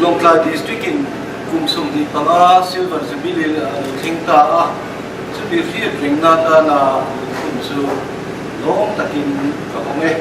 Lawngtlai District in kum 25 Silver Jubilee a lo thleng ta a, chumi hriat rengna atana lungphun chu lawm takin ka awm e.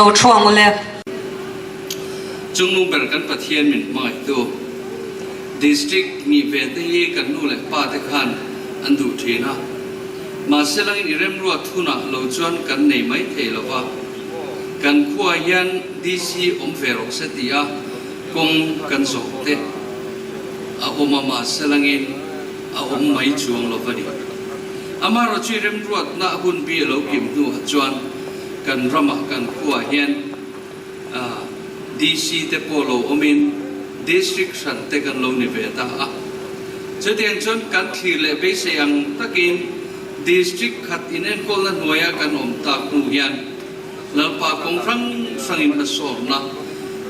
Lo thuang ule. Chungnung ber kan Pathian min hmangaihtu District nih ve te hi kan nu leh pa te khan an duh thin a. Mahse langin i remruat hunah lo chuan kan nei mai thei lo va. Kan khuaah hian DC awm ve rawh se ti a kawng kan zawh te a awm a, mahse langin a awm mai chuang lo va ni. Amaherawhchu chu i remruatna hun bi a lo kim hnuah chuan kan ramah kan khuaah hian DC te pawh lo awmin District hran te kan lo ni ve ta a. Chutiang chuan kan thlir leh beisei ang takin District khat inenkawlna hnuaia kan awm tak hnu hian Lalpa kawng hrang hrangin a sawmna,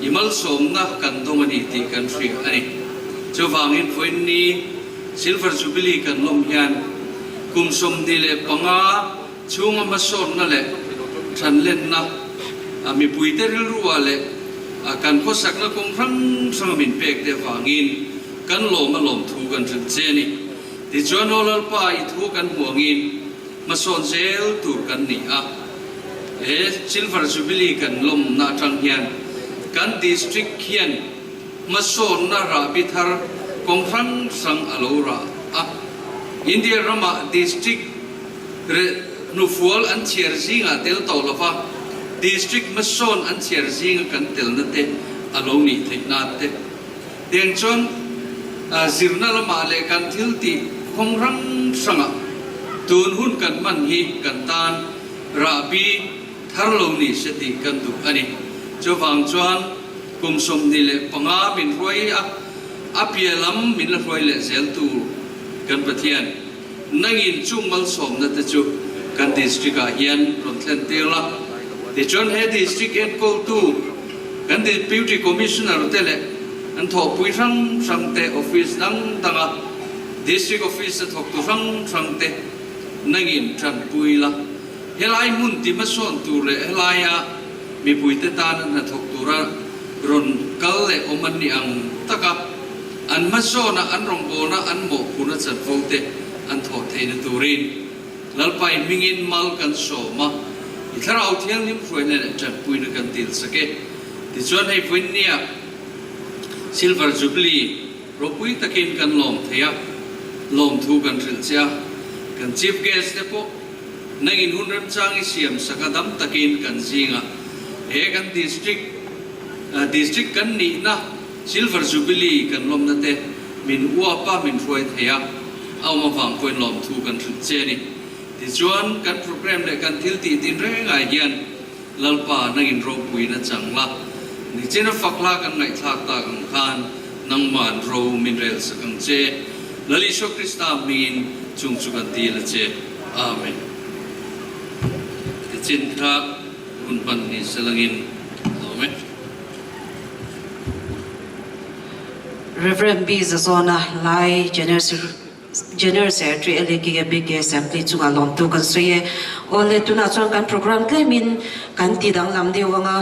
i malsawmna kan dawng a ni tih kan hria a ni. Chuvangin vawiinni Silver Jubilee kan lawm hian kum 25 chhunga hmasawnna leh thanlenna mipuite rilruah leh kan khawsakna kawng hrang hranga min pek te avangin kan lawm a lawm thu kan hrilh che a ni. Tichuan aw Lalpa i thu kan hmuh angin hmasawn zel tur kan ni a, he Silver Jubilee kan lawmna atang hian kan District hian hmasawnna rahbi thar kawng hrang hrang a lo rah a. India ramah District hnufual an chhiar zingah tel tawh lova, District hmasawn an chhiar zinga kan telna te a lo nih theih nan te. Tiang chuan zirna lamah leh kan thil tih kawng hrang hrangah tun hun kan hman hi kan tan rahbi thar lo ni se tih kan duh a ni. Chuvang chuan kum 25 min hruai a, a piah lam min la hruai leh zel tur kan Pathian nangin chung malsawmna te chu kan district ah hian rawn thlen tir la. Tichuan he district enkawltu kan Deputy Commissioner te leh an thawhpui hrang hrang te office dang danga district office a thawktu hrang hrang te nangin tanpui la. Helai hmun ti hmasawn tur leh helaia mipuite tana hnathawk tura rawn kal leh awm an nih ang taka an hmasawna an rawngbawlna an mawhphurhna chanvo te an thawh theihna turin Lalpai hmingin mal kan sawm a, i Thlarau Thianghlim hruaina leh tanpuina kan dilsak e. Tichuan hei vawiinnia Silver Jubilee ropui takin kan lawm thei a, lawmthu kan hrilh che a, kan Chief Guest te pawh Nangin hun remchang i siam sak a dam takin kan zingah he kan district district kan nihna Silver Jubilee kan lawmna te min uap a min hruai thei a, a awm avang pawhin lawmthu kan hrilh che a ni. Tichuan kan program leh kan thil tih tin rengah hian Lalpa nangin ropuina chang la, nichina fak la kan ngaihthlak tak ang khan nangman ro min rel sak ang che. Lal Isua Krista hmingin chung chu kan dil a che. Amen. Tichin kha hun hman ni selangin lawm e. Rev. B. Zazawna Lai General General Secretary LAK BK Assembly chungah lawmtu kan sawi e. Awle tunah chuan kan program tlemin kan ti danglam deuh ang a,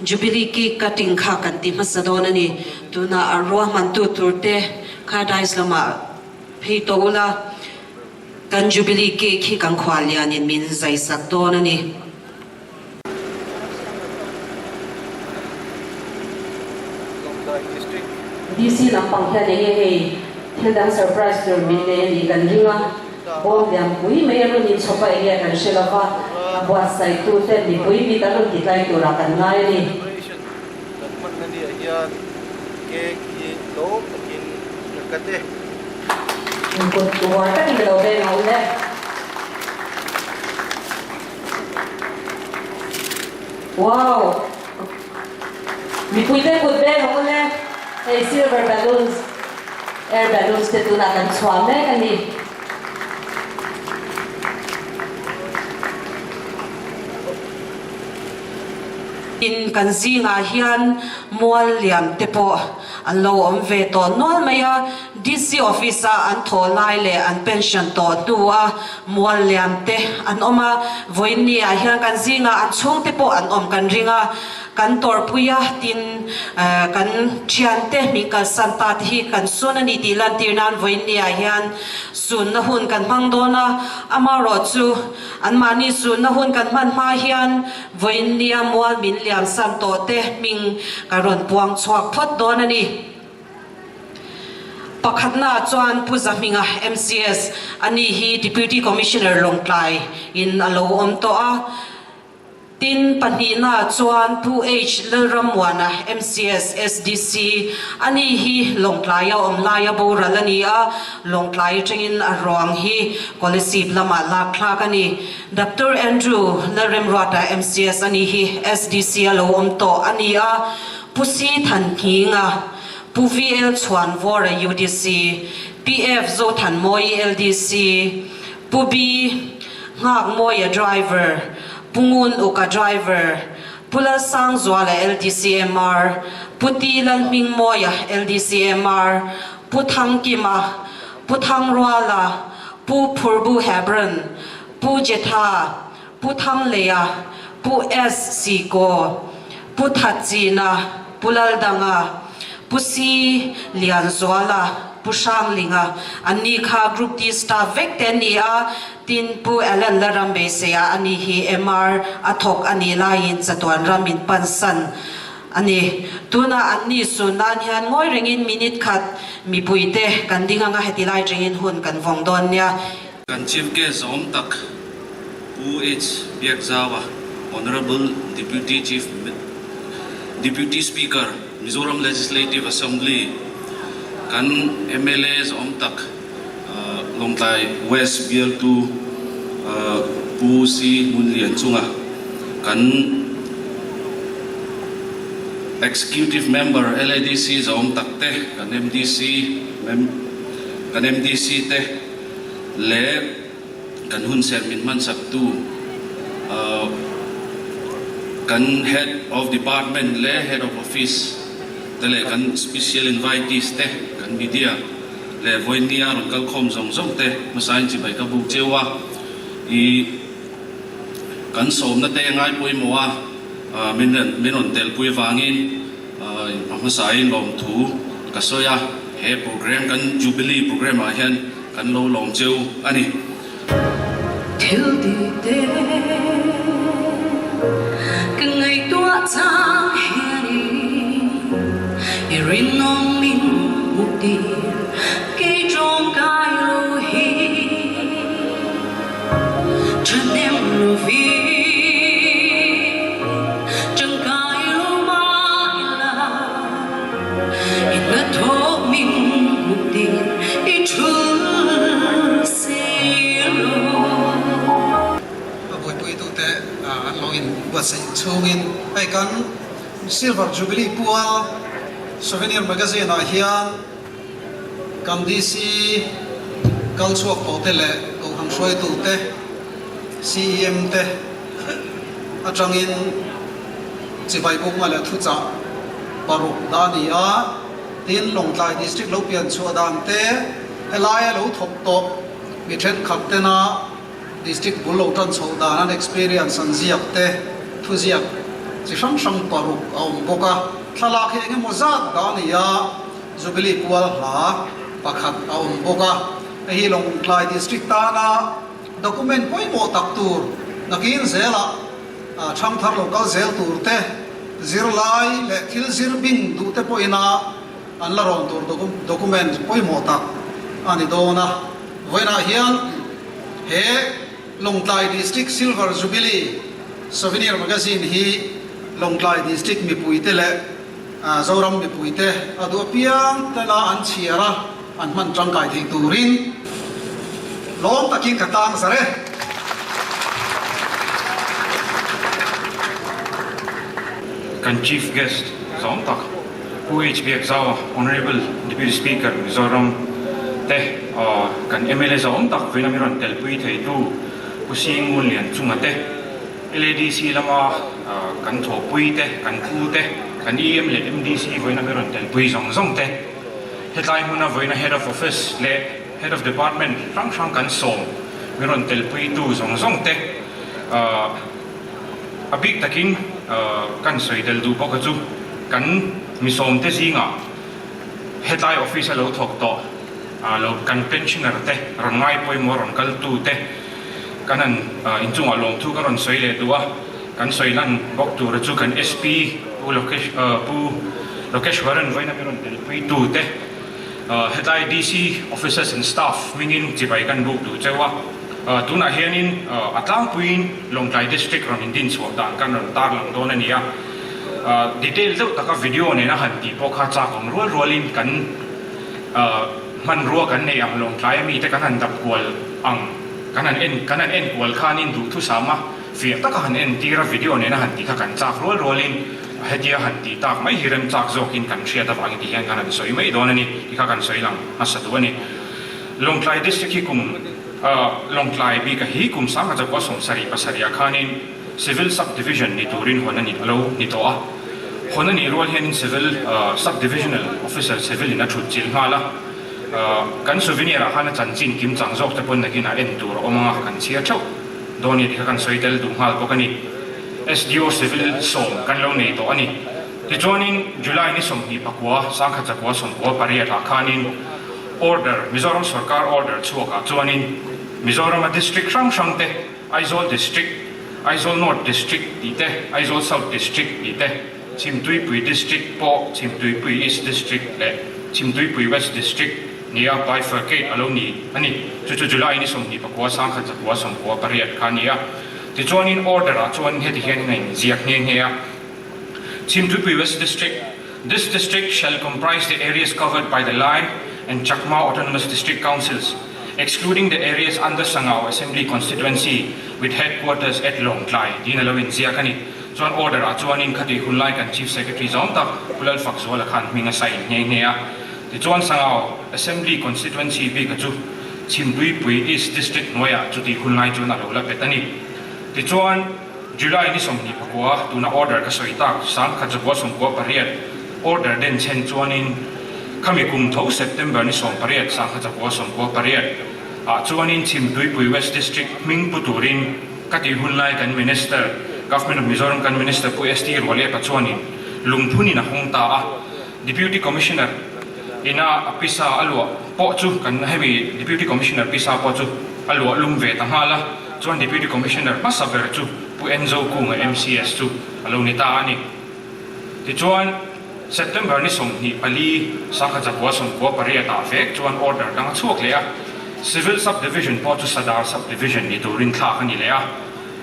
Jubilee cake cutting kha kan ti hmasa dawn a ni. Tunah a ruahmantu tur te kha dais lamah phei tawh ula, kan Jubilee cake hi kan khual lianin min zaisak dawn a ni. DC lampang hian enge hei thil dang surprise tur min nei a nih kan ring a, bawm lian pui mai a rawn inchhawp a enge kan hre lova, a buatsaih tu ten mipui mit an rawn ti tlai turah kan ngai a ni. Kan hmanna ni ah hian cake hi tlawm takin ka cut e. Kut uar takin ka lo veng a ule. Wow! Mipuite kut veng ang ule. Hei silver balloons, air balloons te tunah kan chhuah mek a ni. Tin, kan zingah hian mual liam te pawh an lo awm ve tawh nual mai a. DC office a an thawh lai leh an pension tawh hnu a mual liam te an awm a, vawiinni ah hian kan zingah an chhungte pawh an awm kan ring a, kan tawrhpui a, tin kan thiante min kalsan ta te hi kan sun a ni tih lantir nan vawiinni ah hian sunna hun kan hmang dawn a, amaherawhchu anmahni sunna hun kan hman hma hian vawiinni a mual min liam san tawh te hming kan rawn puang chhuak phawt dawn a ni. Pakhatna chuan Pu Zahminga, MCS, a ni hi Deputy Commissioner Lawngtlai in a lo awm tawh a. Tin, pahnihna chuan Pu H Lalrammuana, MCS, SDC, a ni hi Lawngtlaia awm laia boral a ni a, Lawngtlai atangin a ruang hi Kolasib lamah lak thlak a ni. Doctor Andrew Lalremruata, MCS, a ni hi SDC a lo awm tawh a ni a. Pu Si Than Nghinga, Pu VL Chhuanvawra UDC, PF Zothanmawii LDC, Pu B Nghakmawia Driver, Pu Ngun Uka Driver, Pu Lalsangzuala LDC MR, Pu T Lalhmingmawia LDC MR, Pu Thangkima, Pu Thangruala, Pu Phurbu Hebron, Pu Jetha, Pu Thangleia, Pu S Sikaw, Pu Thatchina, Pu Laldanga, Pu Si Lianzuala, Pu Hranglinga, an ni kha Group D staff vek te an ni a, tin Pu Alan Laram beiseia a ni hi MR a thawk a nih laiin chatuan ram in pansan a ni. Tunah an ni sun nan hian ngawi rengin minute khat mipuite kan ding anga heti lai tangin hun kan vawng dawn nia. Kan Chief Guest zawm tak Pu H. Biakzaua, Honourable Deputy Chief Deputy Speaker, Mizoram Legislative Assembly, kan mla zawm tak Lawngtlai West bialtu Pu Si Ngunlian chunga kan Executive Member LADC zawm tak te, kan MDC kan MDC te leh kan hunserh min hmansaktu kan Head of Department leh Head of Office te leh kan Special Invitees te, kan Media leh vawinia rawn kalkhawm zawng zawng te hmasain chibai ka buk cheu a, i kan sawmna te ngai pawimawh a min min rawn telpui avangin a hmasain lawmthu ka sawi a, he program kan Jubilee program ah hian Kan lo lawm cheu a ni. Thil tih te ka ngaihtuah chang hianin i rinawm min hmuh tir kei tawngkai lo hi thahnem lovin tangkai lo mah ila. I hnathawh min hmuh tir i thul si lo. A buaipuitute an lo in buatsaih chhungin hei kan Silver Jubilee pual Souvenir Magazine ah hian kan DC kal chhuak tawh te leh Kohhran hruaitute, CEM te atangin Chibai bukna leh thuchah paruk dah a ni a, tin Lawngtlai District lo pian chhuah dan te helaia lo thawk tawh mi thenkhat tena District bul lo tan chhoh dan an experience an ziak te thuziak chi hrang hrang paruk a awm bawk a, thlalak hi engemaw zat dah a ni a, Jubilee pual hla pakhat a awm bawk a, hei hi Lawngtlai District tana document pawimawh tak tur nakin zelah Thangthar lo kal zel tur te, zirlai leh thil zir bing duh te pawhin a an la rawn tur document pawimawh tak a ni dawn a. Vawiinah hian he Lawngtlai District Silver Jubilee Souvenir Magazine hi Lawngtlai District mipuite leh Zoram mipuite a duh apiang tena an chhiar a, an hman tangkai theih turin lawm takin ka tang zar e. Kan Chief Guest zawng tak Pu H Biakzau, Honourable Deputy Speaker Mizoram te kan mla zawng tak vawiin a mi rawn telpui theitu Pu Singun Lianchunga te, LADC lama kan thawhpui te, kan pu te, kan EM leh MDC vawiin a mi rawn telpui zawng zawng te, hetlai hmuna vawiina Head of Office leh Head of Department hrang hrang kan sawm mi rawn telpuitu zawng zawng te a bik takin kan sawi tel duh bawk a chu kan mi sawm te zingah hetlai office a lo thawk tawh lo kan pensioner te rawn ngai pawimawh rawn kaltu te kan han inchungah lawmthu ka rawn sawi leh duh a, kan sawi lan bawk tura chu kan SP Pu Lokesh Pu Lokeshwaran vawiin a mi rawn telpui tu te hetlai DC officers and staff hmingin chibai kan buk duh cheu a, tunah hianin a tlangpuiin Lawngtlai District rawn indin chhuah dan kan rawn tarlang dawn a ni a, detail deuh taka video nena han tih pawh kha chak awm rual rualin kan Hmanrua kan nei ang Lawngtlai a mite kan han dap kual ang, kan han en kan han en kual khanin duhthusam a, fiah taka han en tir a video nena han tih kha kan chak rual rualin hetia han tih tak mai hi rem chak zawkin kan hriat avangin ti hian kan han sawi mai dawn a ni tih kha kan sawi lang hmasa duh a ni. Lawngtlai District hi kum Lawngtlai bika hi kum 1927 pasarih ah khanin Civil Sub Division ni turin hawn a ni lo ni tawh a, hawn a nih rual hianin Civil Sub Divisional Officer Civil in a thut chilh nghal a, kan souvenir ah khan a chanchin kim chang zawk te pawn nakin ah en tur a awm ang a, kan chhiar theuh dawn ni tih kha kan sawi tel duh nghal bawk a ni. SDO Civil sawm kan lo nei tawh a ni. Tichuanin July ni 24, 1998 ah khanin Order, Mizoram Sorkar Order chhuak ah chuanin Mizorama District hrang hrang te, Aizawl District, Aizawl North District tih te, Aizawl South District tih te, Chhimtuipui District pawh Chhimtuipui East District leh Chhimtuipui West District nia bifurcate a lo ni a ni. Chu chu July ni 29 1998 kha a ni a. Tichuanin order ah chuan heti hianin a inziak nghe nghe a. Chhimtuipui West District, This district shall comprise the areas covered by the Lai and Chakma Autonomous District Councils, excluding the areas under Sangau Assembly Constituency with headquarters at Lawngtlai tiin a lo inziak a ni. Chuan order ah chuanin khatih hun lai kan Chief Secretary zawng tak Pu Lalfakzuala khan hming a sign nghe nghe a. Tichuan Sangau Assembly Constituency bika chu Chhimtuipui East District hnuaiah chutih hun lai chuan a lo la bet a ni. Tichuan July ni 29 tuna order ka sawi tak 1998 order den chhen chuanin khami kum tho September ni 18 1998 ah chuanin Chhimtuipui West District hming pu turin ka tih hun lai kan Minister, Government of Mizoram kan Minister Pu ST Rualepa chuanin lungphunin a hawng ta a. Deputy Commissioner ina a pisa a luah pawh chu kan hemi Deputy Commissioner pisa pawh chu a luah lum ve ta nghal a, chuan Deputy Commissioner hmasa ber chu Pu Enzo Kunga MCS chu a lo ni ta a ni. Tichuan September ni 24 1998 ah vek chuan order dang a chhuak leh a, Civil Sub-Division pawh chu Sadar Sub-Division ni turin thlak a ni leh a,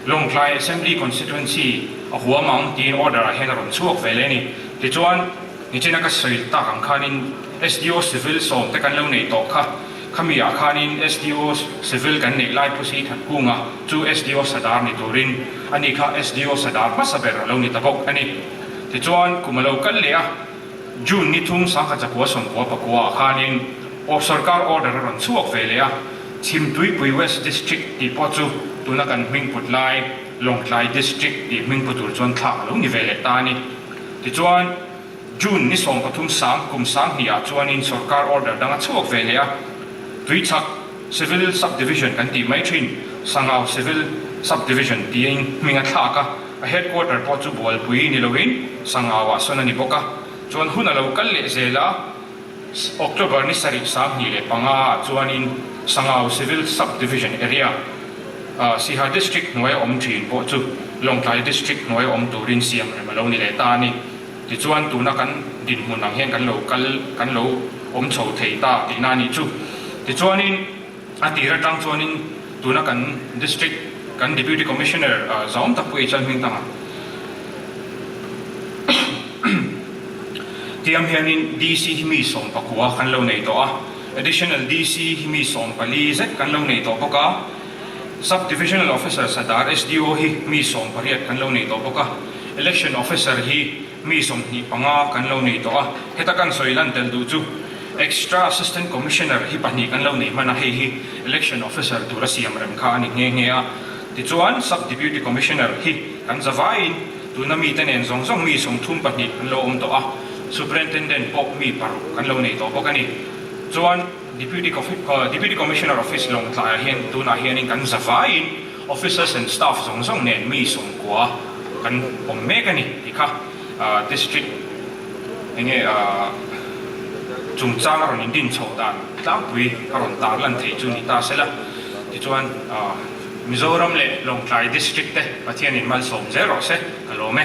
Lawngtlai Assembly Constituency a huam ang tiin order ah hian a rawn chhuak ve leh a ni. Tichuan, nichina ka sawi tak ang khanin SDO Civil sawm te kan lo neih tawh kha. Khami ah khanin SDO Civil kan neih lai Pusi Thatkunga chu SDO Sadar ni turin a ni kha SDO Sadar hmasa ber a lo ni ta bawk a ni. Tichuan, kum a lo kal leh a, June ni thum 1999 ah khanin sorkar order a rawn chhuak ve leh a, Chhimtuipui West District tih pawh chu tuna kan hming put lai Lawngtlai District tih hming pu tur chuan thlak a lo ni ve leh ta a ni. Tichuan, June ni 13 sang kum 2000 ah chuanin sorkar order dang a chhuak ve leh a, Tuichhak Civil Sub-Division kan tih mai thin, Sangau Civil Sub-Division tiin hming a thlak a, a headquarter pawh chu Bualpui ni loin Sangau ah sawn a ni bawk a. Chuan hun a lo kal leh zel a. October ni sarih 2005 ah chuanin Sangau Civil Sub-Division Area, Siha District hnuaia awm thin pawh chu Lawngtlai District hnuaia awm turin siam rem a lo ni leh ta a ni. Tichuan tuna kan dinhmun ang hian kan lo kal, kan lo awm chho thei ta tihna a nih chu. Tichuanin a tir atang chuanin tuna kan District, kan Deputy Commissioner zawm tak pawh i chal hming tang a. Tiang hianin DC hi mi 19 kan lo nei tawh a, Additional DC hi mi 14 zet kan lo nei tawh bawk a, Sub Divisional Officer Sadar, SDO, hi mi 18 kan lo nei tawh bawk a, Election Officer hi mi 25 kan lo nei tawh a, heta kan sawi lan tel duh chu Extra Assistant Commissioner hi pahnih kan lo nei hman a, hei hi Election Officer tura siam rem kha a ni nghe nghe a. Tichuan Sub Deputy Commissioner hi kan zavaiin tuna mite nen zawng zawng mi 32 an lo awm tawh a, Superintendent pawh mi paruk kan lo nei tawh bawk a ni. Chuan Deputy Deputy Commissioner Office Lawngtlaiah hian tunah hianin kan zavaiin Officers and Staff zawng zawng nen mi 90 kan awm mek a ni tih kha District enge chungchang a rawn indin chhoh dan tlangpui a rawn tarlan theih chu ni ta sela. Tichuan Mizoram leh Lawngtlai District te Pathianin malsawm zel rawh se, ka lawm e.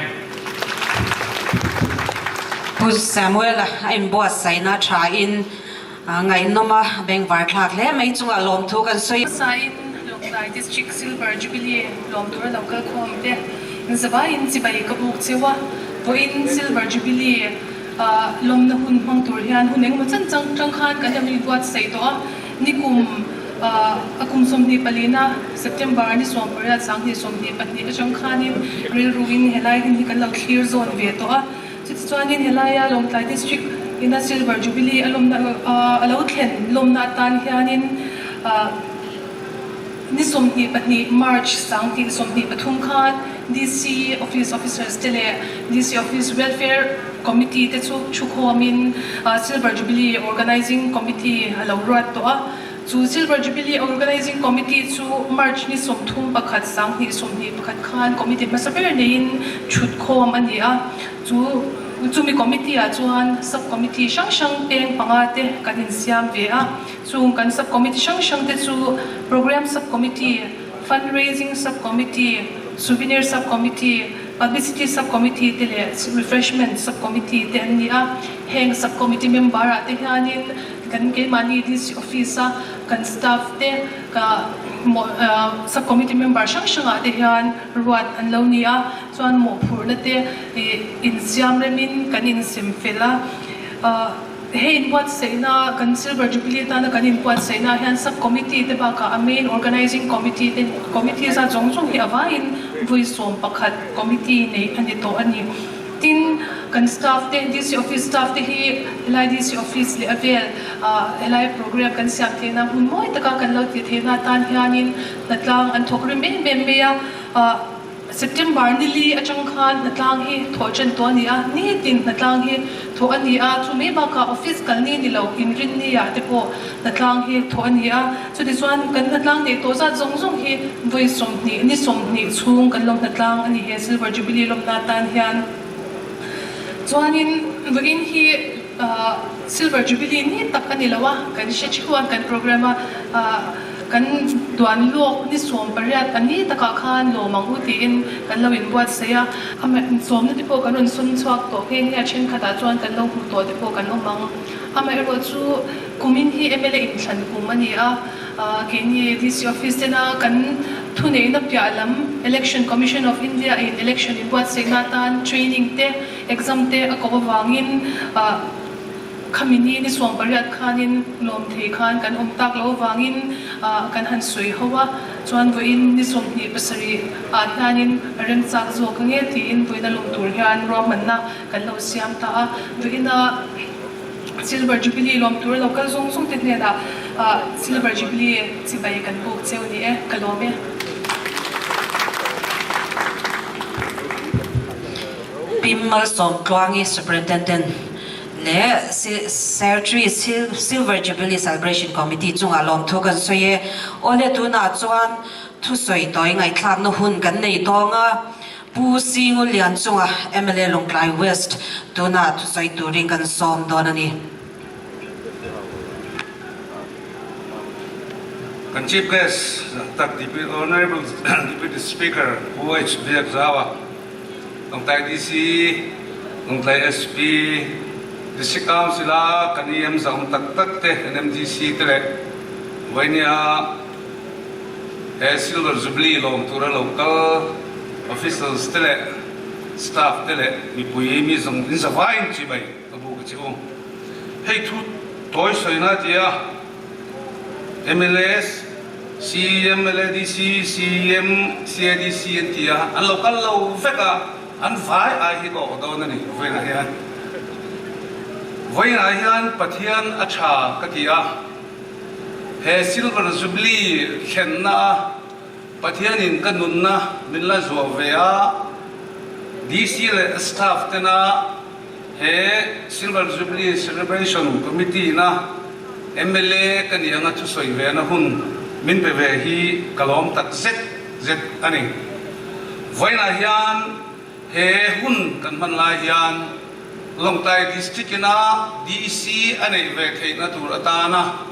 Pu Samuel-a a inbuatsaihna thain ngaihnawm a bengvar thlak hle mai chungah lawmthu kan sawi. Hmasain Lawngtlai District Silver Jubilee lawm tura lo kal khawm te zavaiin chibai ka buk cheu a, vawiin Silver Jubilee lawmna hun hmang tur hian hun engemaw chan chang tang khan kan lo inbuatsaih tawh a. Nikum a kum 24na September ni 18 2022 atang khanin rilruin helai hun hi kan lo thlir zawn ve tawh a. Chutichuanin helaia Lawngtlai District ina Silver Jubilee a lawmna a lo thlen lawmna atan hianin ni 22 March 2023 khan DC Office Officers te leh DC Office Welfare Committee te chu thukhawmin Silver Jubilee Organising Committee a lo ruat tawh a. Chu Silver Jubilee Organising Committee chu March ni 31 2021 khan committee hmasa ber neiin thutkhawm a ni a. Chu chumi committee ah chuan sub committee hrang hrang peng panga te kan insiam ve a. Chung kan sub committee hrang hrang te chu Programme Sub Committee, Fund Raising Sub Committee, Souvenir Sub Committee, Publicity Sub Committee te leh Refreshment Sub Committee te an ni a. Heng Sub Committee member ah te hianin kan keimahni DC Office a kan staff te ka. Sub Committee member hrang hrangah te hian ruat an lo ni a, chuan mawhphurhna te insiam remin kan insem fel a. Hei inbuatsaihna, kan Silver Jubilee atana kan inbuatsaihna ah hian Sub Committee te bakah a main Organizing Committee te, Committee zat zawng zawng hi a vaiin vawi 11 Committee neih a ni tawh a ni. Tin, kan staff te, DC Office staff te hi helai DC Office leh a vel helai program kan siam theihna hmun mawi taka kan lo tih theihna atan hianin hnatlang an thawk rim em em mai a. September nili atang khan hnatlang hi thawh ṭan tawh a ni a, nitin hnatlang hi thawh a ni a, chu mai bakah office kal ni ni lo inrinni ah te pawh hnatlang hi thawh a ni a. Chutichuan kan hnatlang neih tawh zat zawng zawng hi vawi 20, ni 20 chhung kan lo hnatlang a ni he Silver Jubilee lawmna atan hian. Chuanin vawiin hi Silver Jubilee ni tak a ni lo a, kan hre thuan kan program a kan duan lawk ni 18 a ni takah khan lawm ang u tiin kan lo inbuatsaih a. Amaherawhchu te pawh kan rawn sum chhuak tawh nghe nghe a, thenkhatah chuan kan lo hmu tawh te pawh kan awm ang. Amaherawhchu kumin hi mla inthlan kum a ni a, keini DC Office tena kan thuneihna piah lam Election Commission of India in election inbuatsaihna atan training te, Exam te a koh avangin khami ni ni 18 khanin lawm thei khan kan awm tak loh avangin kan han sawi ho a, chuan vawiin ni 27 ah hianin a remchak zawk ange tiin vawiina lawm tur hian ruahmanna kan lo siam ta a, vawiina Silver Jubilee lawm tur lo kal zawng zawng te hnenah Silver Jubilee chibai kan buk cheu ni e, ka lawm e. Pi Malsawmtluangi Superintendent leh Secretary Silver Jubilee Celebration Committee chungah lawmthu kan sawi e. Awle tunah chuan thusawi tawi ngaihthlakna hun kan nei tawng a, Pu Singulian chunga mla Lawngtlai West tunah thusawi turin kan sawm dawn a ni. Kan Chief Guest tak Honorable Deputy Speaker Pu H. Biakzaua, Lawngtlai DC, Lawngtlai SP, District Council a kan EM zahawm tak tak te, NMDC te leh Vainia he Silver Jubilee lawm tura lo kal officials te leh staff te leh mipui mi zawng in zavaiin chibai ka buk a che u. Hei thu tawi sawina tia mla, CEM, LADC, CEM, CADC an ti a, an lo kal lo vek a, an vai ai hi ka awh dawn a ni vawiinah hian. Vawiinah hian Pathian a tha ka ti a, he Silver Jubilee thlenna a Pathianin ka nunna min la zuah ve a, DC leh staff tena he Silver Jubilee Celebration Committee na mla ka nih anga thusawi ve na hun min pe ve hi ka lawm tak zet zet a ni. Vawiinah hian he hun kan hman lai hian Lawngtlai District ina DC a neih ve theihna tur atana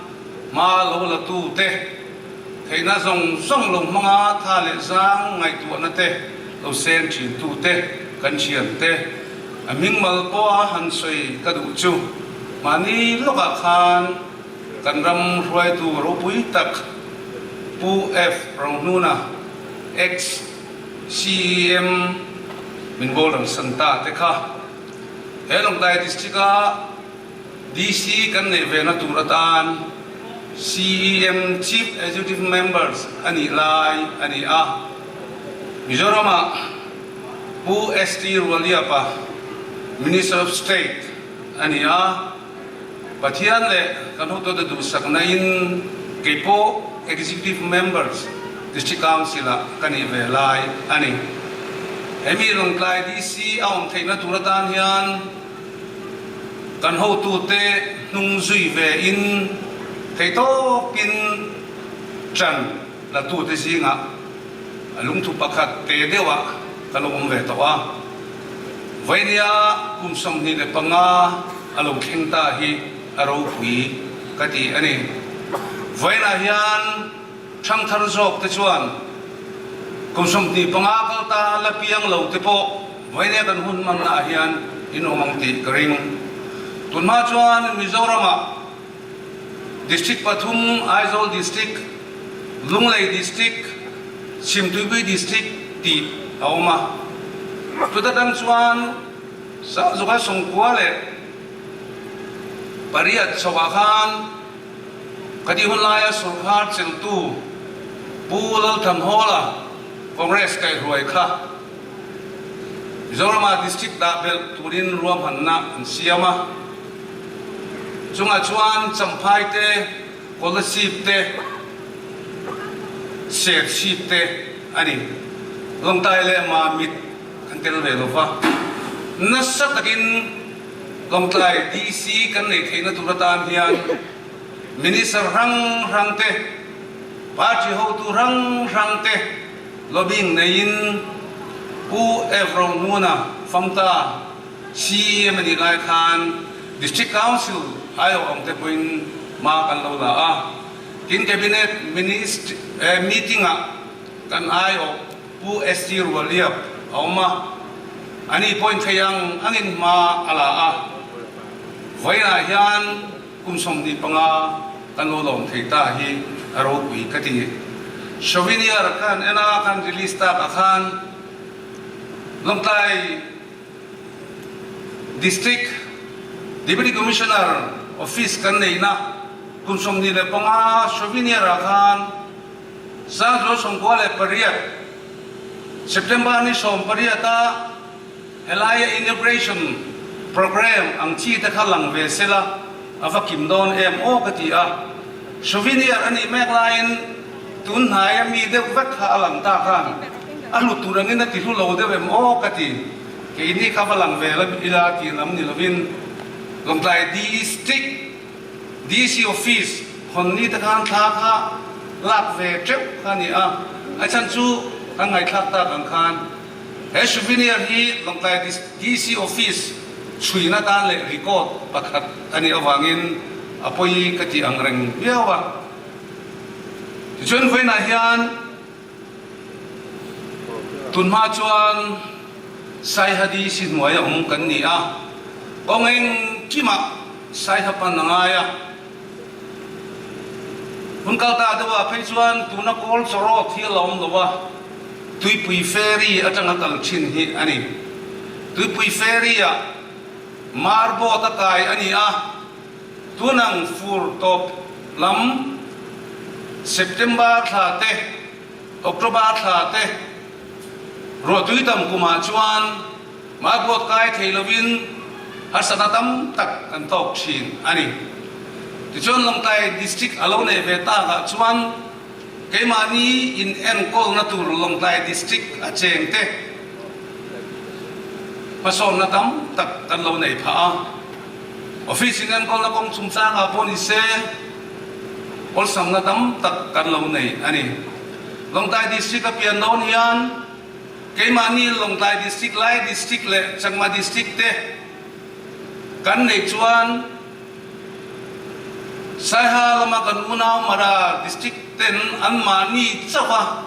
hma lo la tute, Theihna zawng zawng lo hmanga tha leh zang ngaihtuahna te lo seng thin tu te kan thian te a hming mal pawha han sawi ka duh chu mahni lawkah khan kan ram hruaitu ropui tak Pu F Rohnuna ex CEM min boral san ta te kha he Lawngtlai District a DC kan neih ve na tur atan CEM Chief Executive Members a nih lai a ni a. Mizoram-ah Pu ST Rualiapa Minister of State a ni a. Pathian leh kan hotute duhsakna in kei pawh Executive Members District Council-ah ka nih ve lai a ni. Hemi Lawngtlai DC a awm theihna tur atan hian Kan hotute hnung zui ve in theihtawkin ṭan latute zingah a lungthu pakhat te deuhah ka lo awm ve tawh a. Vainia kum 25 a lo thleng ta hi a ropui ka ti a ni. Vainah hian Ṭhangthar zawk te chuan kum 25 kal ta la piang lo te pawh vawinia kan hun hmanna ah hian in awm ang tih ka ring. Tunhma chuan Mizoram ah District pathum Aizawl District, Lunglei District, Chhimtuipui District tih a awm a. Chuta tang chuan Sangzuka Sawngkua leh pariat chhoah khan ka tih hun laia sawrkar cheltu Pu Lalthanhawla Congress kaihruai kha Mizorama District dah belh turin ruahmanna an siam a. Chungah chuan Champhai te, Kolasib te, Serchhip te a ni. Lawngtlai leh Mamit kan tel ve lo va. Nasa takin Lawngtlai DC kan neih theihna tur atan hian Minister hrang hrang te, Party hotu hrang hrang te lobbying neiin Pu F. Rohmuna Famta CEM a nih lai khan District Council aiawh ang te pawhin hma kan lo la a. Tin Cabinet meeting-ah kan aiawh Pu ST Rualiap a awm a, ani pawhin thei ang angin hma a la a. Vawiinah hian kum 25 kan lo lawm thei ta hi a ropui ka ti. Souvenir ka han en a, ka han release tak ah khan Lawngtlai District Deputy Commissioner Office kan neihna kum 25 souvenir ah khan Sangzual 98 September ni 18 a helaia inauguration programme ang chi te kha lang ve sela a va kim dawn em aw ka ti a. Souvenir a nih mek laiin tun hnaia mi deuh vek kha a lang ta khan a hlut tur angin a ti hlu lo deuh em aw ka ti. Keini kha va lang ve la ila tih lam ni lovin Lawngtlai District DC Office hawn ni te khan thla kha lak ve teuh kha a ni a, a chhan chu kan ngaihthlak tak ang khan he souvenir hi Lawngtlai DC Office chhuina tan leh record pakhat a nih avangin a pawi ka tih ang reng viau a. Tichuan vawiinah hian Tunhma chuan Saiha DC hnuaia awm kan ni a, kawng engkimah Saiha pan a ngai a. Hun kal ta deuhah phei chuan tuna kawl chaw road hi a la awm lo a, Tuipui Ferry atanga kal thin hi a ni. Tuipui Ferry-ah mar boat a kai a ni a. Tunang fur tawp lam September thla te, October thla te ruahtui tam kumah chuan Margot kai thei lovin harsatna tam tak kan tawk thin a ni. Tichuan Lawngtlai District a lo neih ve takah chuan keimahni inenkawlna tur Lawngtlai District a cheng te hmasawnna tam tak kan lo nei phah a. Office in enkawlna kawng chungchangah pawh ni se, awlsamna tam tak kan lo nei a ni. Lawngtlai District a pian dawn hian keimahni Lawngtlai District, Lai District leh Chakma District te kan neih chuan Saiha lama kan unau Mara District ten anmahni chauh a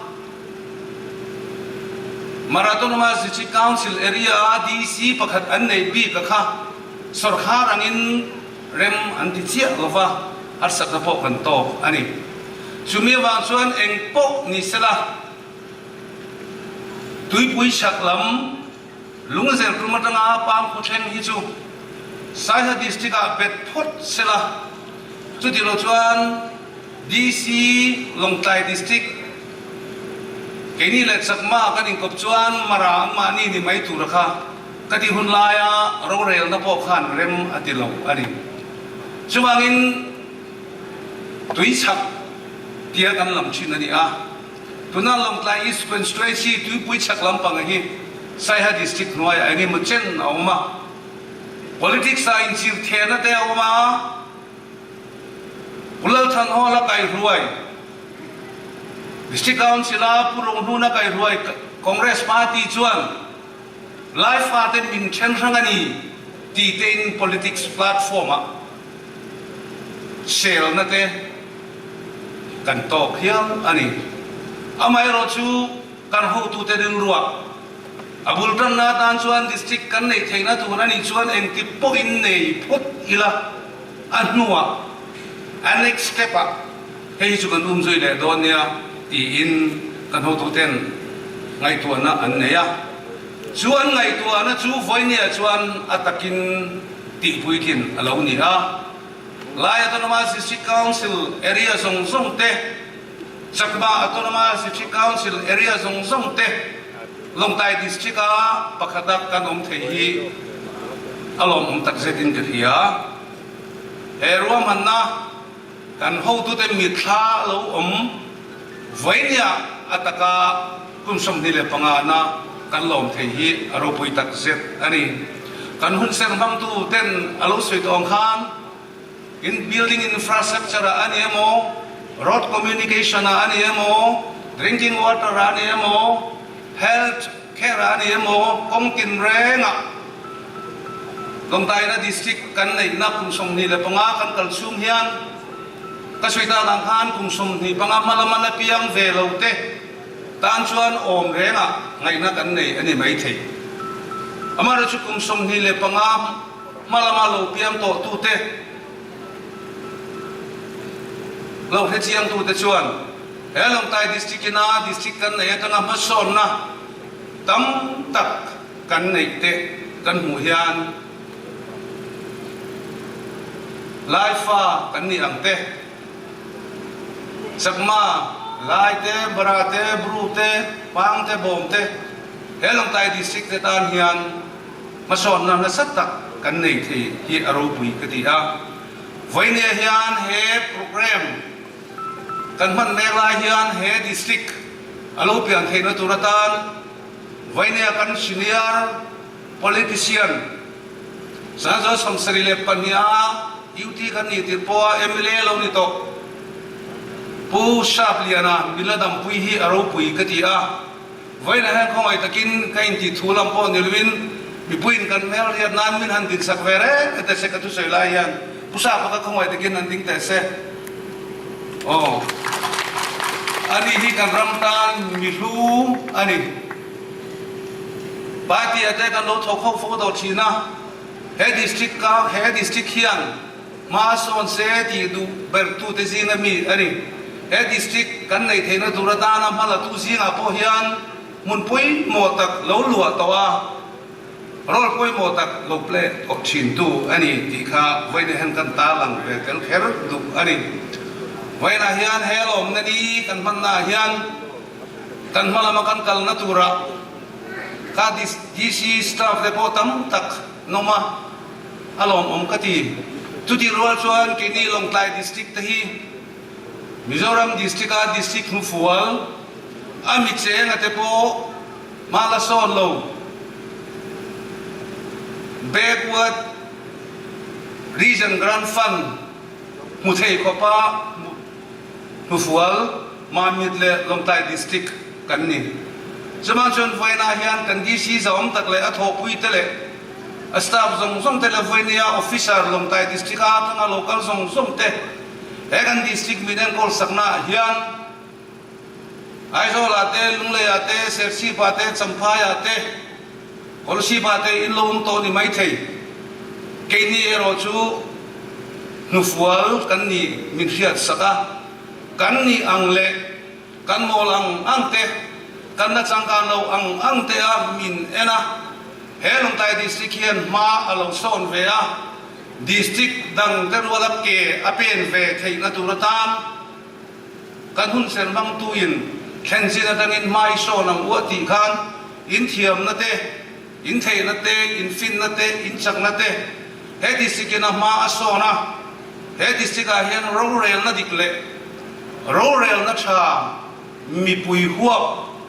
Mara Autonomous District Council area a DC pakhat an neih bik a kha Sawrkhar angin rem an ti chiah lo va, harsatna pawh kan tawk a ni. Chumi avang chuan eng pawh ni sela, tuipui chhak lam Lungzel tum atanga Pangkhaw thleng hi chu Saiha District-ah bet phawt sela, chuti lo chuan DC Lawngtlai District keini leh Chakma kan inkawp chuan Mara anmahni ni mai tura kha Ka tih hun laia rorelna pawh khan rem a ti lo a ni. Chuvangin tui chhak tia kan lam thin a ni a, tuna Lawngtlai East Constituency tuipui chhak lampang hi Saiha District hnuaiah eng emaw chen a awm a, politics ah inchir thehna te a awm a, Pu Lalthanhawla kaihruai, District Council-a Pu Rohnuna kaihruai Congress Party chuan, Lai fate min then hrang a ni ti tein politics platform ah selna te kan tawk hial a ni. Amaherawh chu kan hotute rilruah a bul tanna atan chuan district kan neih theihna tur a nih chuan engti pawhin nei phawt ila a hnuah a next step ah hei hi chu kan umzui leh dawn nia. tiin kan hotuten ngaihtuahna an nei a. Chu an ngaihtuahna chu vawinia chuan a takin tihpuitlin a lo ni a. Lai Autonomous District Council area zawng zawng te, Chakma Autonomous District Council area zawng zawng te Lawngtlai District-a pakhata kan awm thei hi a lawmawm takzetin ka hria. He ruahmanna kan hotute mitthla lo awm vawinia a taka kum 25 na kan lawm thei hi a ropui takzet a ni. Kan hun ser hmangtu ten a lo sawi tawh ang khan in building infrastructure ah a ni emaw, road communication ah a ni emaw, drinking water ah a ni emaw, health care ah a ni emaw, kawng tinrengah Lawngtaina District kan neihna kum 25 kan kal chhung hian ka sawi tak ang khan kum 25 hma lama la piang ve lo te tan chuan awm rengah ngaihna kan nei a ni maithei. Amaherawhchu kum 25 hma lama lo piang tawh tute lo hrechiang tute chuan he Lawngtlai District ina District kan nei atanga hmasawnna tam tak kan neih te kan hmuh hian Laifa kan nih ang te, Chakma, Lai te, Bara te, Bru te, Pang te, Bawm te he Lawngtlai District te tan hian hmasawnna nasa tak kan nei thei hi a ropui ka ti a. Vawinia hian he programme kan hman mek lai hian he District a lo pian theihna tur atan Vainia kan senior politician Sanzo 72 a UT kan nih tirh pawha mla lo ni tawh Pu Sapliana min la dampui hi a ropui ka ti a. Vawiinah hian khawngaih takin ka intih thu lam pawh ni loin mipuiin kan hmel riat nan min han dinsak ve reng teh se ka thusawi lai hian Pu Sapa ka khawngaih takin han ding teh se. Aw, ani hi kan ram tan mi hlu a ni. Party ah te kan lo thawk ho fo tawh thin a, he district ka he district hian hma sawn se tih duh ber tute zinga mi a ni. He district kan neih theihna tur atana hma la tu zingah pawh hian hmun pawimawh tak lo luah tawh a. Role pawimawh tak lo play tawh thintu a ni tih kha vawiinah hian kan tarlang ve tel kher duh a ni. Vawiinah hian he lawmna ni kan hmannaah hian kan hma lama kan kalna turah kha DC staff te pawh tam tak an awm a, a lawmawm ka ti. Chutih rual chuan keini Lawngtlai District te hi Mizoram District a District hnufual a mi chenga te pawh Hma la sawn lo. Backward Region Grant Fund hmu thei khawpa hnufual Mamit leh Lawngtlai District kan ni. Chuvang chuan vawiinah hian kan DC zahawm tak leh a thawhpuite leh a staff zawng zawng te leh vawinia officer Lawngtlai District a atanga local zawng zawng te he kan District min enkawl saknaah hian Aizawlah te, Lungleiah te, Serchhipah te, Champhaiah te, Kawlsipah te in lo awm tawh ni maithei. Keini erawh chu hnufual kan ni min hriat sak a, kan nih ang leh kan mawl ang ang te, kan la changkan lo ang ang te a min en a. He Lawngtlai District hian hma a lo sawn ve a, District dang te ruala ke a pen ve theihna tur atan, Kan hun ser hmangtuin thlen chin atangin hma i sawn ang u a tih khan in thiamna te, in theihna te, in finna te, in chakna te he district in a hma a sawn a, he district ah hian rorelna dik leh rorelna tha mipui huap,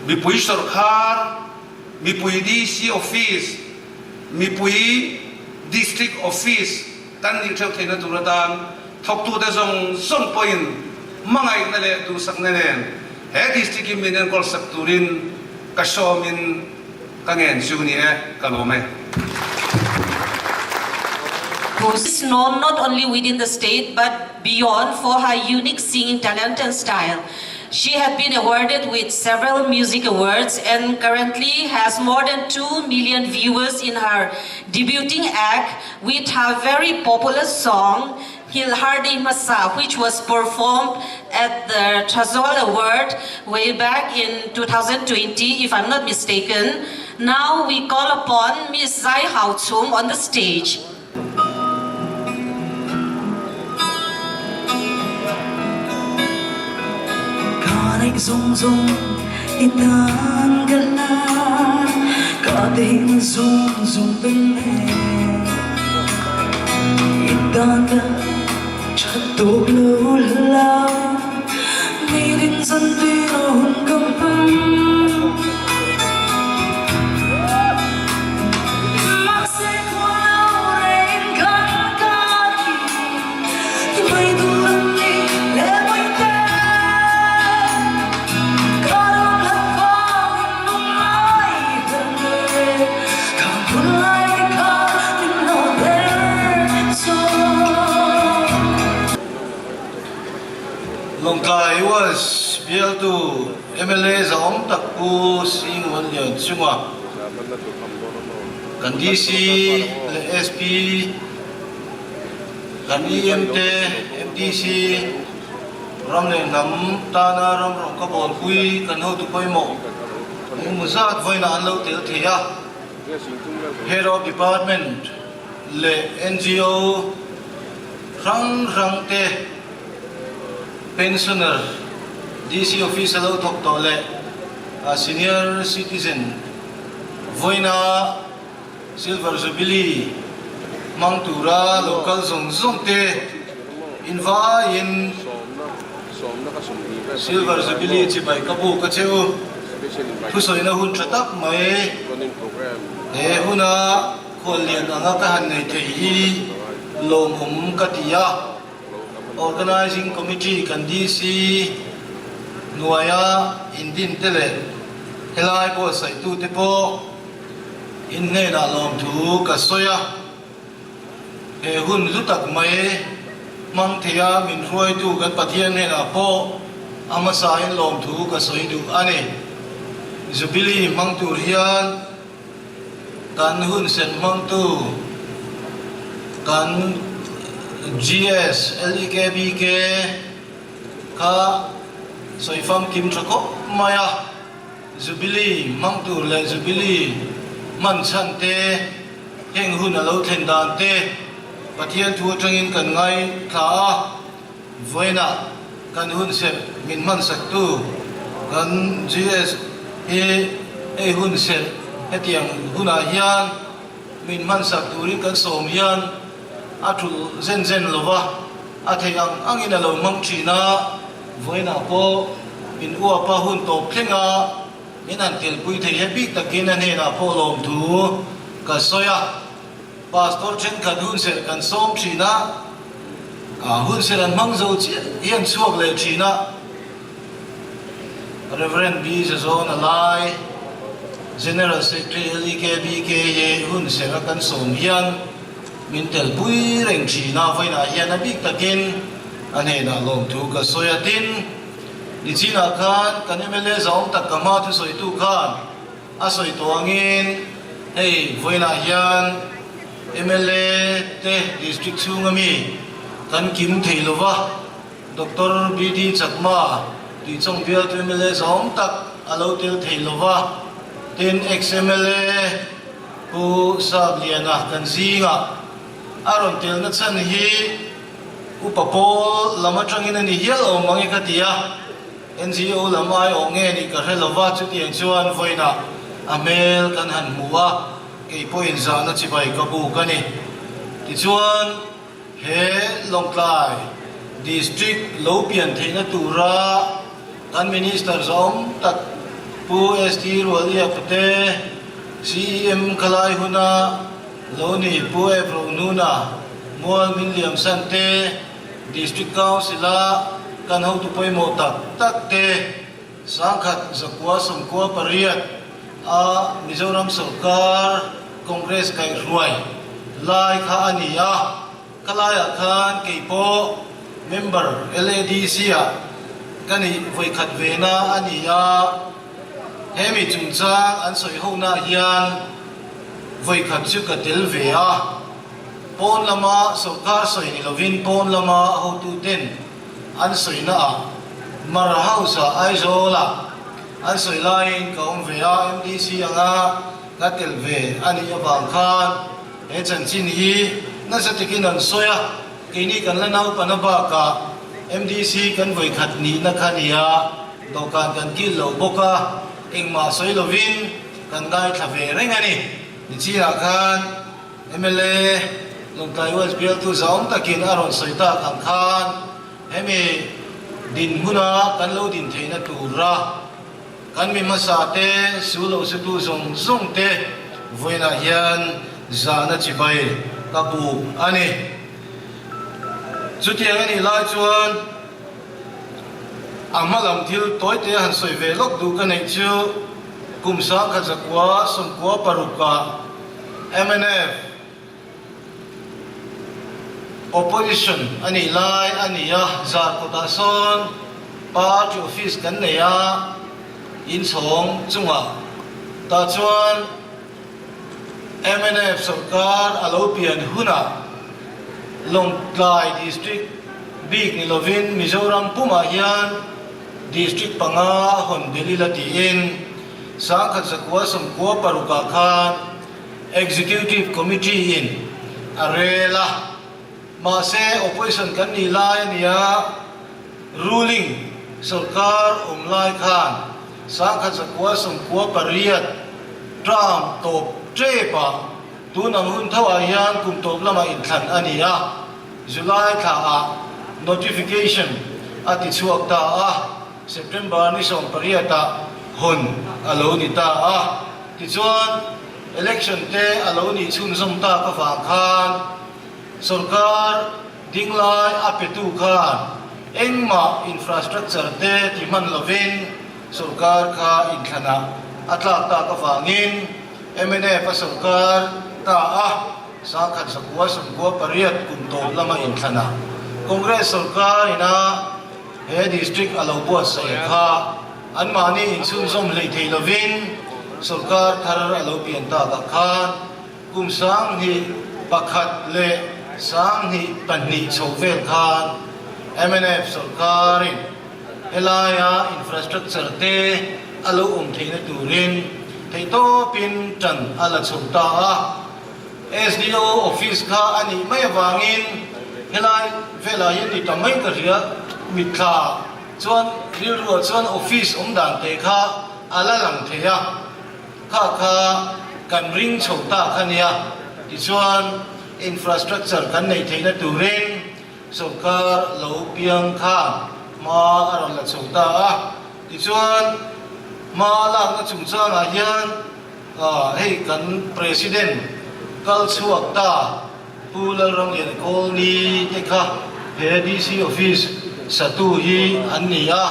mipui sawrkhar, mipui DC office, mipui district office kan nih theuh theihna tur atan thawktute zawng zawng pawhin hmangaihna leh duhsakna nen he district in min enkawl sak turin ka sawmin ka ngen chu ni e, ka lawm e. Who's known not only within the state but beyond for her unique singing talent and style. She had been awarded with several music awards and currently has more than 2 million viewers in her debuting act with her very popular song Hilhardi Masa, which was performed at the Tazol Award way back in 2020, if I'm not mistaken. Now we call upon Ms. Zai Hao Chung on the stage. Zung zung itan gala ka ding zung zung bên itan chatok lo la ni din zan ti hon kam Mak se khua rein kan ka ki mai tu ram ni le mai te ka ram hat vang nung ai ka kun lai ka min lo der so Lawngtlai West bialtu mla zahawm tak Pu Sing Wanlian chunga kan DC leh SP, kan EM te, MDC, ram leh hnam tana ram rawng ka bawlpui kan hotu pawimawh engemaw zat vawiinah an lo tel thei a. Head of Department leh NGO hrang hrang te, Pensioner, DC Office a lo thawk tawh leh Senior Citizen vawiina Silver Jubilee hmang tura lo kal zawng zawng te invaiin Silver Jubilee chibai ka buk a che u. Thusawina hun tha tak mai he huna khuallian anga ka han nei thei hi lawmawm ka ti a. Organising Committee kan DC hnuaia indin te leh helai buatsaihtu te pawh in hnenah lawmthu ka sawi a. He hun hlu tak mai hmang theia min hruaitu kan Pathian hnenah pawh a hmasain lawmthu ka sawi duh a ni. Jubilee hmang tur hian Kan hun sen hmangtu kan GS, LEKBK kha sawi famkim tha khawp mai a, Jubilee hmang tur leh Jubilee hman chhan te, heng hun a lo thlen dan te Pathian thu atangin kan ngaithla a. Vawiinah kan hunserh min hmansaktu kan GS hi hei hunserh hetiang hunah hian min hmansak turin kan sawm hian a thulh zen zen lova, a theih ang angin a lo hmang thin a, vawiinah pawh min uapa hun tawp thleng a min han telpui thei he bik takin a hnenah pawh lawmthu ka sawi a. Pastor thenkhat hunserh kan sawm thin a, hunserh an hmang zo chiah hi an chhuak leh thin a. Rev. B. Zazawn a lai, General Secretary LEKBK hi hunserh a kan sawm hian min telpui reng thin a, vawiinah hian a bik takin a hnenah lawmthu ka sawi a. Tin, nichinah khan kan mla zahawm tak ka hma thusawitu khan, A sawi tawh angin hei vawiinah hian mla te district chhunga mi kan kim thei lova, Doctor BD Chakma Tuichawng bialtu mla zawng tak a lo tel thei lova, tin ex-mla Pu Sabliana kan zingah a rawn telna chhan hi upa pawl lam atangin a ni hial awm ang e ka ti a. NGO lam ai awh nge nih ka hre lova, chutiang chuan vawiinah a hmel kan han hmu a, kei pawhin zahna chibai ka buk a ni. Tichuan, he Lawngtlai District lo pian theihna tura kan Minister zawng tak Pu ST Rualia Pute, CEM khalai huna lo ni Pu Ep Rohnuna, Mual Min Liamsan te, District Council-a kan hotu pawimawh tak tak te sangkhat zakua sawmkua pariat a Mizoram sawrkar Congress kaihhruai lai kha a ni a, khalaiah khan kei pawh member LADC-ah. Ka nih vawikhat vena a ni a, hemi chungchang an sawi honaah hian vawikhat chu ka tel ve a. Pawn lama sawrkar sawi ni lovin pawn lama hotuten an sawinaah Mara House-ah Aizawlah an sawi laiin ka awm ve a, MDC anga ka tel ve a nih avang khan he chanchin hi nasa takin an sawi a. Keini kan la naupana bakah MDC kan vawikhat nihna kha nia dawhkan kan kil lo bawk a, engmah sawi lovin kan ngaithla ve reng a ni. Nichinah khan mla Lawngtlai West bialtu zahawm takin a rawn sawi tak ang khan hemi dinhmuna kan lo din theihna tura kan mi hmasa te, su lo sutu zawng zawng te vawiinah hian zahna chibai ka buk a ni. Chutiang a nih lai chuan a hma lam thil tawite han sawi ve lawk duh ka neih chu kum 1996 ah mnf Opposition a nih lai a ni a, zar kawtah sawn party office kan nei a, inchhawng chungah tah chuan mnf sawrkar a lo pian hunah Lawngtlai District bik ni lovin Mizoram pumah hian District panga hawn belh ila tiin 1996 ah khan Executive Committee in a rel a, mahse opposition kan nih lai a nia, ruling sawrkar awm lai khan 1998 term tawp tep ah tun ang hun tho ah hian kum tawp lamah inthlan a ni a, July thla ah notification a ti chhuak ta a, September ni 18 ah hawn a lo ni ta a. Tichuan, election te a lo nih chhunzawm tak avang khan sorkar dinglai a petu khan engmah infrastructure te ti hman lovin sorkar kha inthlanah a tlak tak avangin mnf a sorkar ta a, 1998 kum tawp lama inthlanah Congress sorkar ina he district a lo buatsaih kha Anmahni inchhunzawm hlei thei lovin sawrkar thar a lo pian takah khan kum 2001 leh 2002 chho vel khan mnf sawrkarin helaia infrastructure te a lo awm theihna turin theihtawpin tan a la chho ta a. SDO office kha a nih mai avangin helai velah hian ni ta mai ka hria mitthla Chuan rilruah chuan office awm dan te kha a la lang thei a, kha kha kan ring chho ta kha nia. Tichuan infrastructure kan neih theihna turin sawrkar lo piang khan hma a rawn la chho ta a. Tichuan hma lakna chungchangah hian hei kan President kal chhuak ta. Pu Lalramlian Kawlni te kha he DC office satu hi an ni a,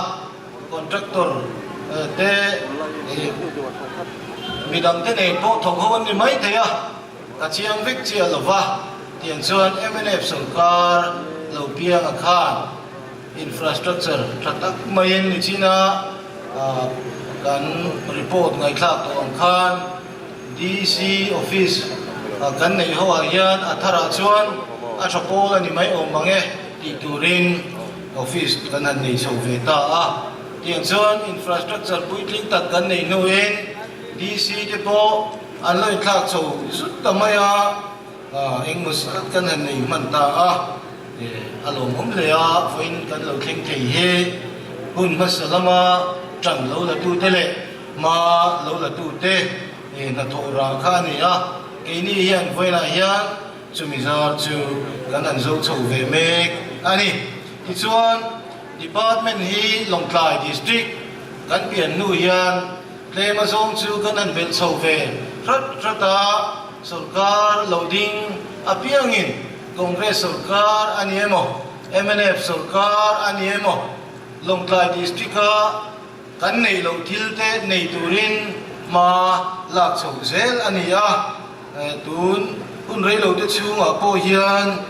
contractor te midang te nen pawh thawk ho an ni mai thei a, ka chiang vek chiah lo va, tiang chuan mnf sawrkar lo pianga khan infrastructure tha tak maiin nichina kan report ngaihthlak tawh ang khan, DC office kan neih ho ah hian a tharah chuan a tha pawl a ni mai awm mang e tih turin office kan han nei chho ve ta a. Tiang chuan infrastructure puitling tak kan neih hnuin DC te pawh an lo inthlak chho zut ta mai a, engmaw zat kan han nei hman ta a, a lawmawm hle a, vawiin kan lo thleng thei hi hun hmasa lama tan lo la tute leh Hma lo la tute hnathawh rah kha a ni a, keini hian vawiinah hian chumi zar chu kan han zo chho ve mek a ni. Tichuan, Department hi Lawngtlai District kan pian hnu hian tlem azawng chu kan han belh chho ve hrat hrat a, sawrkar lo ding apiangin Congress sawrkar a ni emaw, mnf sawrkar a ni emaw, Lawngtlai District-a Kan neih loh thil te nei turin hma lak chhoh zel a ni a, tun hun reilo te chhungah pawh hian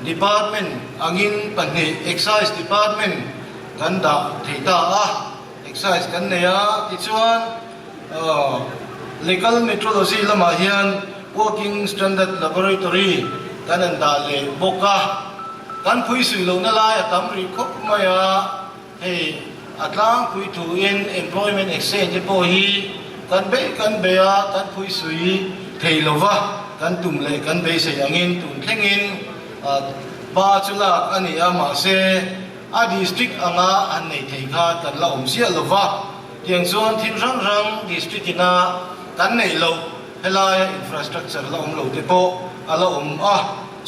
Department angin pahnih Excise Department. kan dah thei ta a, Excise kan nei a, tichuan Legal Metrology lamah hian Working Standard Laboratory kan an dah leh bawk a, kan phuisui lohna lai a tam rih khawp mai a, hei a tlangpui thuin Employment Exchange te pawh hi kan beih kan bei a, kan phuisui thei lova kan tum leh kan beisei angin tun thlengin ba chu lak a ni a, mahse A district anga han nei thei kha kan la awm ziah lo va, tiang chuan thil hrang hrang district ina kan neih loh helaia infrastructure la awm lo te pawh a la awm a,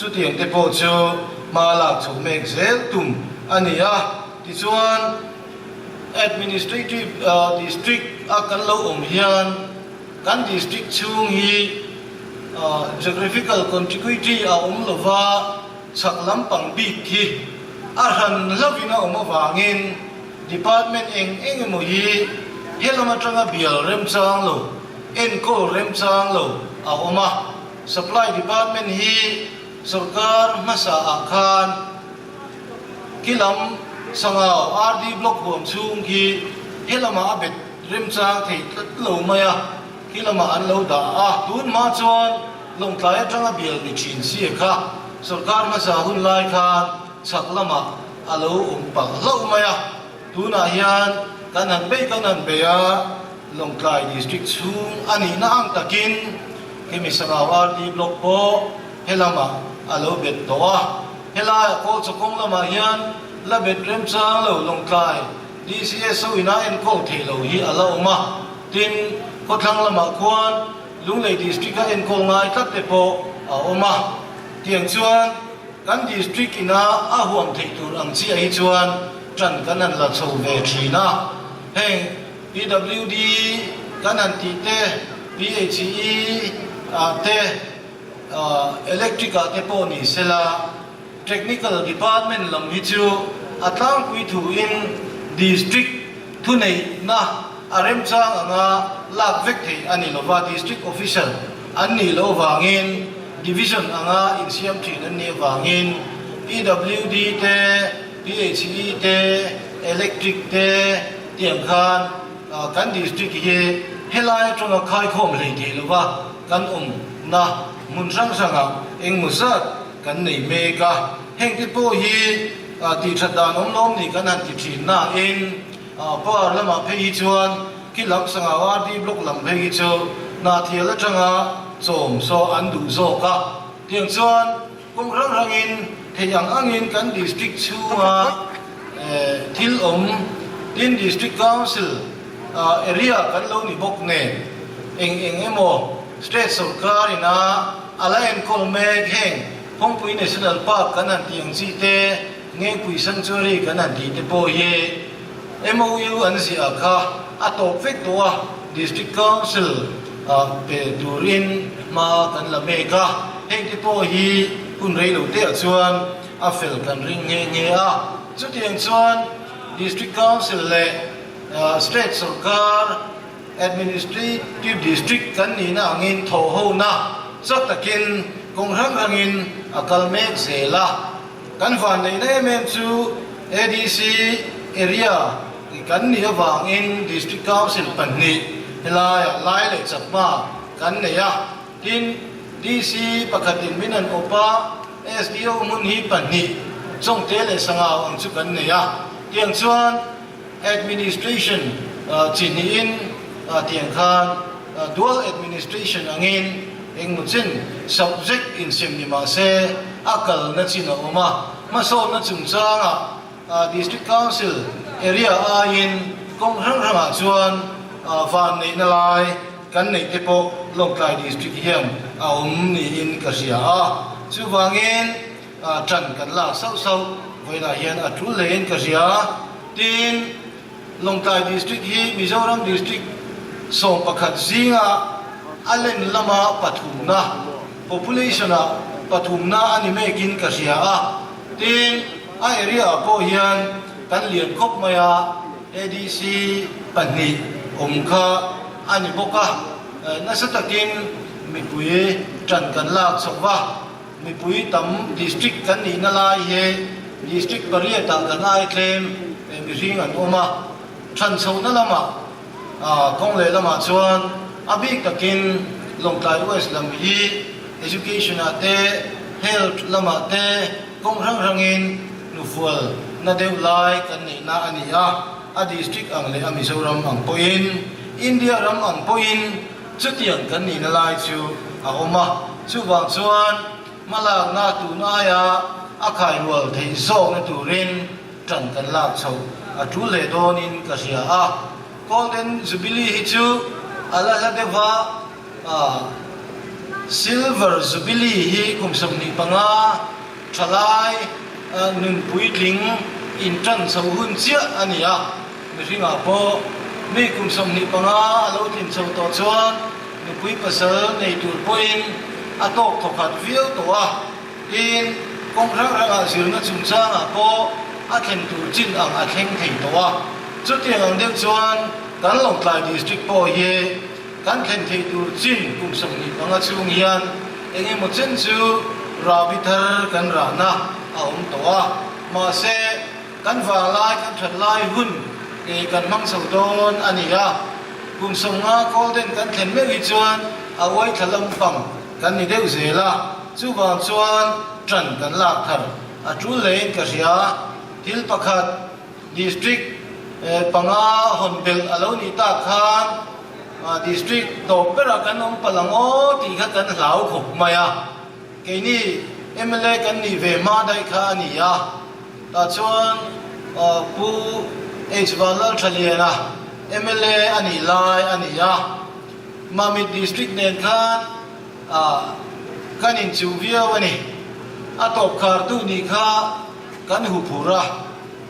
chutiang te pawh chu hma lak chho mek zel tum a ni a. Tichuan administrative district a kan lo awm hian kan district chhung hi geographical contiguity a awm lo va, Chhak lampang bik hi a hran hlauhin a awm avangin department eng eng emaw hi helam atanga bial remchang lo, enkawl remchang lo a awm a. Supply department hi sorkar hmasa ah khan khilam Sangau RD Block huam chhung khi helamah a bet remchang thei tlat lo mai a, khilamah an lo dah a. Tun hma chuan Lawngtlai atanga bial ni thin si kha sorkar hmasa hun lai khan chhak lamah a lo awm palh hlauh mai a, tunah hian kan han bei kan han bei a, Lawngtlai District chhung a nihna ang takin hemi Sangau RD Block pawh helamah a lo bet tawh a, helaiah Kawlchawkawng lamah hian la bet remchang lo Lawngtlai DCSO ina enkawl theih loh hi a la awm a, tin khawthlang lamah khuan Lunglei District a enkawl ngai tlat te pawh a awm a, tiang chuan kan District ina a huam theih tur ang chiah hi chuan ṭan kan han la chho ve ṭhin a, heng PWD kan han tih te, PHE ah te, Electric ah te pawh ni sela Technical Department lam hi chu a tlangpui thuin District thuneihna a remchang anga lak vek theih a ni lova, District Officer an nih loh avangin Division anga insiam thin an nih avangin PWD te, PHE te, Electric te tiang khan kan District hi helai atanga khaikhawm hlei thei lova kan awmna hmun hrang hrangah engmaw zat kan nei mek a, heng te pawh hi tih that dan awm lawm ni kan han ti thin nain power lamah phei hi chuan khi lam sangau RD block lam phei hi chu Hnahthial atanga chawm saw an duh zawk a, tiang chuan kawng hrang hrangin theih ang angin kan district chhunga thil awm tin district council area kan lo ni bawk nen eng eng emaw state sorkar ina A la enkawl mek heng Phawngpui National Park kan han tih ang chi te, Ngengpui Sanctuary kan han tih te pawh hi MOU an ziah kha a tawp vek tawh a, District Council ah pe turin hma kan la mek a, heng te pawh hi hun rei lo te ah chuan a fel kan ring nghe nghe a. Chutiang chuan District Council leh State sawrkar Administrative District kan nihna angin thawhhona chak takin kawng hrang hrangin a kal mek zel a. Kan vanneihna em em chu ADC area kan nih avangin District Council pahnih helaiah Lai leh Chakma kan nei a. Tin, DC pakhatin min an awp a, SDO hmun hi pahnih Chawngte leh Sangau ang chu kan nei a. Tiang chuan Administration chi hnihin tiang khan Dual Administration angin engmaw chin subject insem ni mah se a kalna chin a awm a, hmasawnna chungchangah District Council area aiin kawng hrang hrangah chuan vanneihna lai kan neih te pawh Lawngtlai District hian a awm niin ka hria a, chuvangin ṭan kan lak sauh sauh vawiinah hian a tul hlein ka hria. Tin, Lawngtlai District hi Mizoram District 11 zinga a len lama pathumna, population-ah pathumna a ni mekin ka hria a. Tin, a area-ah pawh hian kan lian khawp mai a, ADC pahnih awm kha a ni bawk a. Nasa takin mipui ṭan kan lak chho va. Mipui tam district kan nihna lai hi district pariatah kan ai tlem. Mihring an awm a, than chhohna lamah kawng leh lamah chuan a bik takin Lawngtlai West lam hi Education ah te, Health lamah te kawng hrang hrangin hnufual na deuh lai kan neihna a ni a, a district ang leh a Mizoram ang pawhin, India ram ang pawhin chutiang kan nihna lai chu a awm a, chuvang chuan hmalakna tun aia a khairual theih zawkna turin Ṭan kan lak chhoh a ṭul leh dawnin ka hria a, Golden Jubilee hi chu a la hla deuh va, Silver Jubilee hi kum 25 ṭhalai nun puitling inṭan chhoh hun chiah a ni a, mihringah pawh mi kum 25 a lo tlin chho tawh chuan nupui pasal nei tur pawhin a tawk thawkhat viau tawh a. Tin, kawng hrang hrangah zirna chungchangah pawh a thlen tur chin ang a thleng thei tawh a. Chutiang ang deuh chuan kan Lawngtlai District pawh hi kan thlen theih tur chin kum 25 chhung hian eng emaw chen chu rahbi thar kan rahna a awm tawh a. Mahse, kan vanglai kan that lai hun kan hmang chho dawn a ni a. Kum 50 Golden kan thlen meuh hi chuan a uaithla lampang Kan ni deuh zel a, chuvang chuan ṭan kan lak thar a ṭul hlein ka hria. Thil pakhat, District panga hawn belh a lo nih tak khan District tawp berah kan awm palh ang aw tih kha kan hlau khawp mai a. Keini mla kan nih ve hma daih kha a ni a, tah chuan Pu H Vanlalthaliana mla a nih lai a ni a. Mamit District nen khan kan inchuh viau a ni. A tawp khartu nih kha kan hu phur a,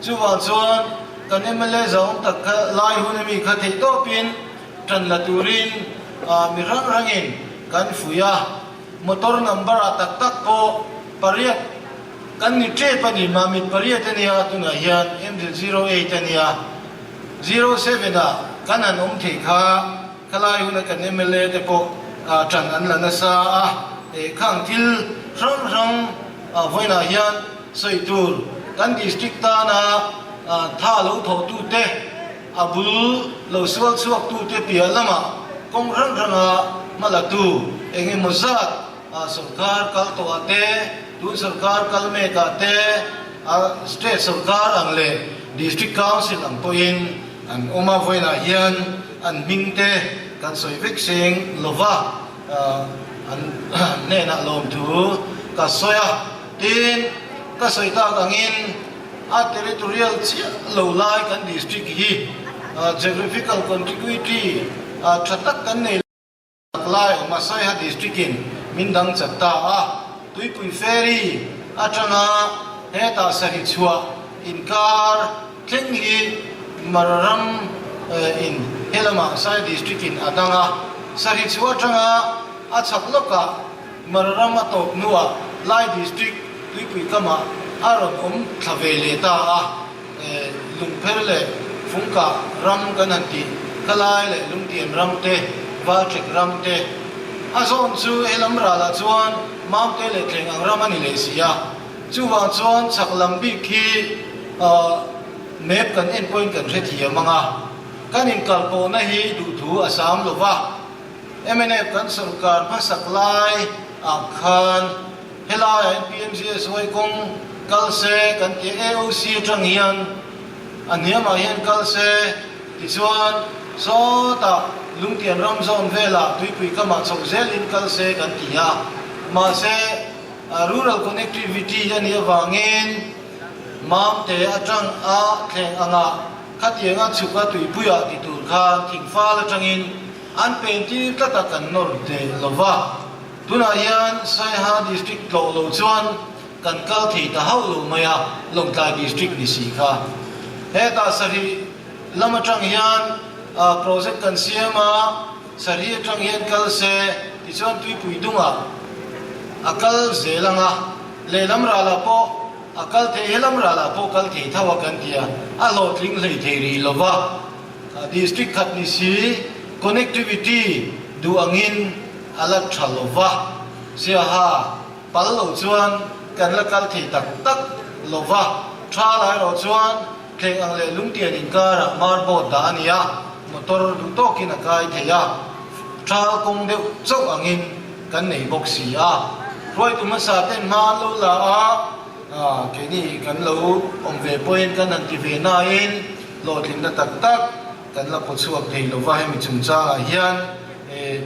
chuvang chuan kan mla zawng tak kha lai hun ami kha theih tawpin tan la turin mi hrang hrangin kan fuih a, motor number ah tak tak pawh pariat kan ni tep a ni, Mamit pariat a nia tunah hian MZ08 a nia. 07 ah kan han awm thei kha khalai huna kan mla te pawh ṭan an la nasa a, khang thil hrang hrang vawiinah hian sawi tur kan district tana tha lo thawhtu te, a bul lo sual chhuaktu te piah lamah kawng hrang hranga hma latu eng emaw zat Sorkar kal tawh ah te, tun sorkar kal mek ah te, state sorkar ang leh district council ang pawhin an awm a, vawiinah hian an hming te kan sawi vek seng lova an hnenah lawmthu ka sawi a. Tin, ka sawi tak angin a territorial chiah lo lai kan district hi geographical contiguity tha tak kan nei. Lai awm a Saiha District in min dang chat ta a, Tuipui Ferry atanga hetah sarhi chhuah inkar thleng hi Mara ram in helamah Saiha District in a dang a, sarhi chhuah atanga a chhak lawkah Mara ram a tawp hnuah Lai District Tuipui kamah a rawn awm thla ve leh ta a. Lungpher leh Fungkah ram kan han tih, Khalai leh Lungtian ram te, Valṭek ram te. A zawn chu he lam ralah chuan Mamte leh Thleng ang ram a ni leh si a. Chuvang chuan chhak lam bik khi map kan en pawhin kan hrethiam ang a. Kan inkalpawhna hi duhthu a sam lo va. Mnf kan sawrkar hmasak lai ah khan Helaiah hian PMGSY kawng kal se kan ti a, AOC atang hian a hniamah hian kal se tichuan sawtah Lungtian ram zawn velah tuipui kamah chhoh zelin kal se kan ti a, mahse rural connectivity a nih avangin Mamte atang a thleng anga khatianga chhuka tuipuiah ti tur khan thingfal atangin an pentir tlat a kan nawr teh lova. Tunah hian Saiha District tlawh lo chuan kan kal thei ta hauh lo mai a, Lawngtlai District ni si kha. Hetah sarih lam atang hian project kan siam a, sarih atang hian kal se tichuan tuipui dungah a kal zel ang a, lehlam ralah pawh a kal thei, helam ralah pawh kal thei tho a kan ti a, a hlawhtling hlei thei rih lo va. District khat ni si connectivity duh angin a la tha lo va, Siaha pal lo chuan kan la kal thei tak tak lo va, tha lai erawh chuan Thleng ang leh lungtian inkarah marboard dah a ni a, motor duh tawkin a kai thei a, thal kawng deuh chauh angin kan nei bawk si a. Hruaitu hmasa ten hma an lo la a, keini kan lo awm ve pawhin kan han ti ve nain hlawhtlinna tak tak kan la pawh chhuak thei lo va, hemi chungchangah hian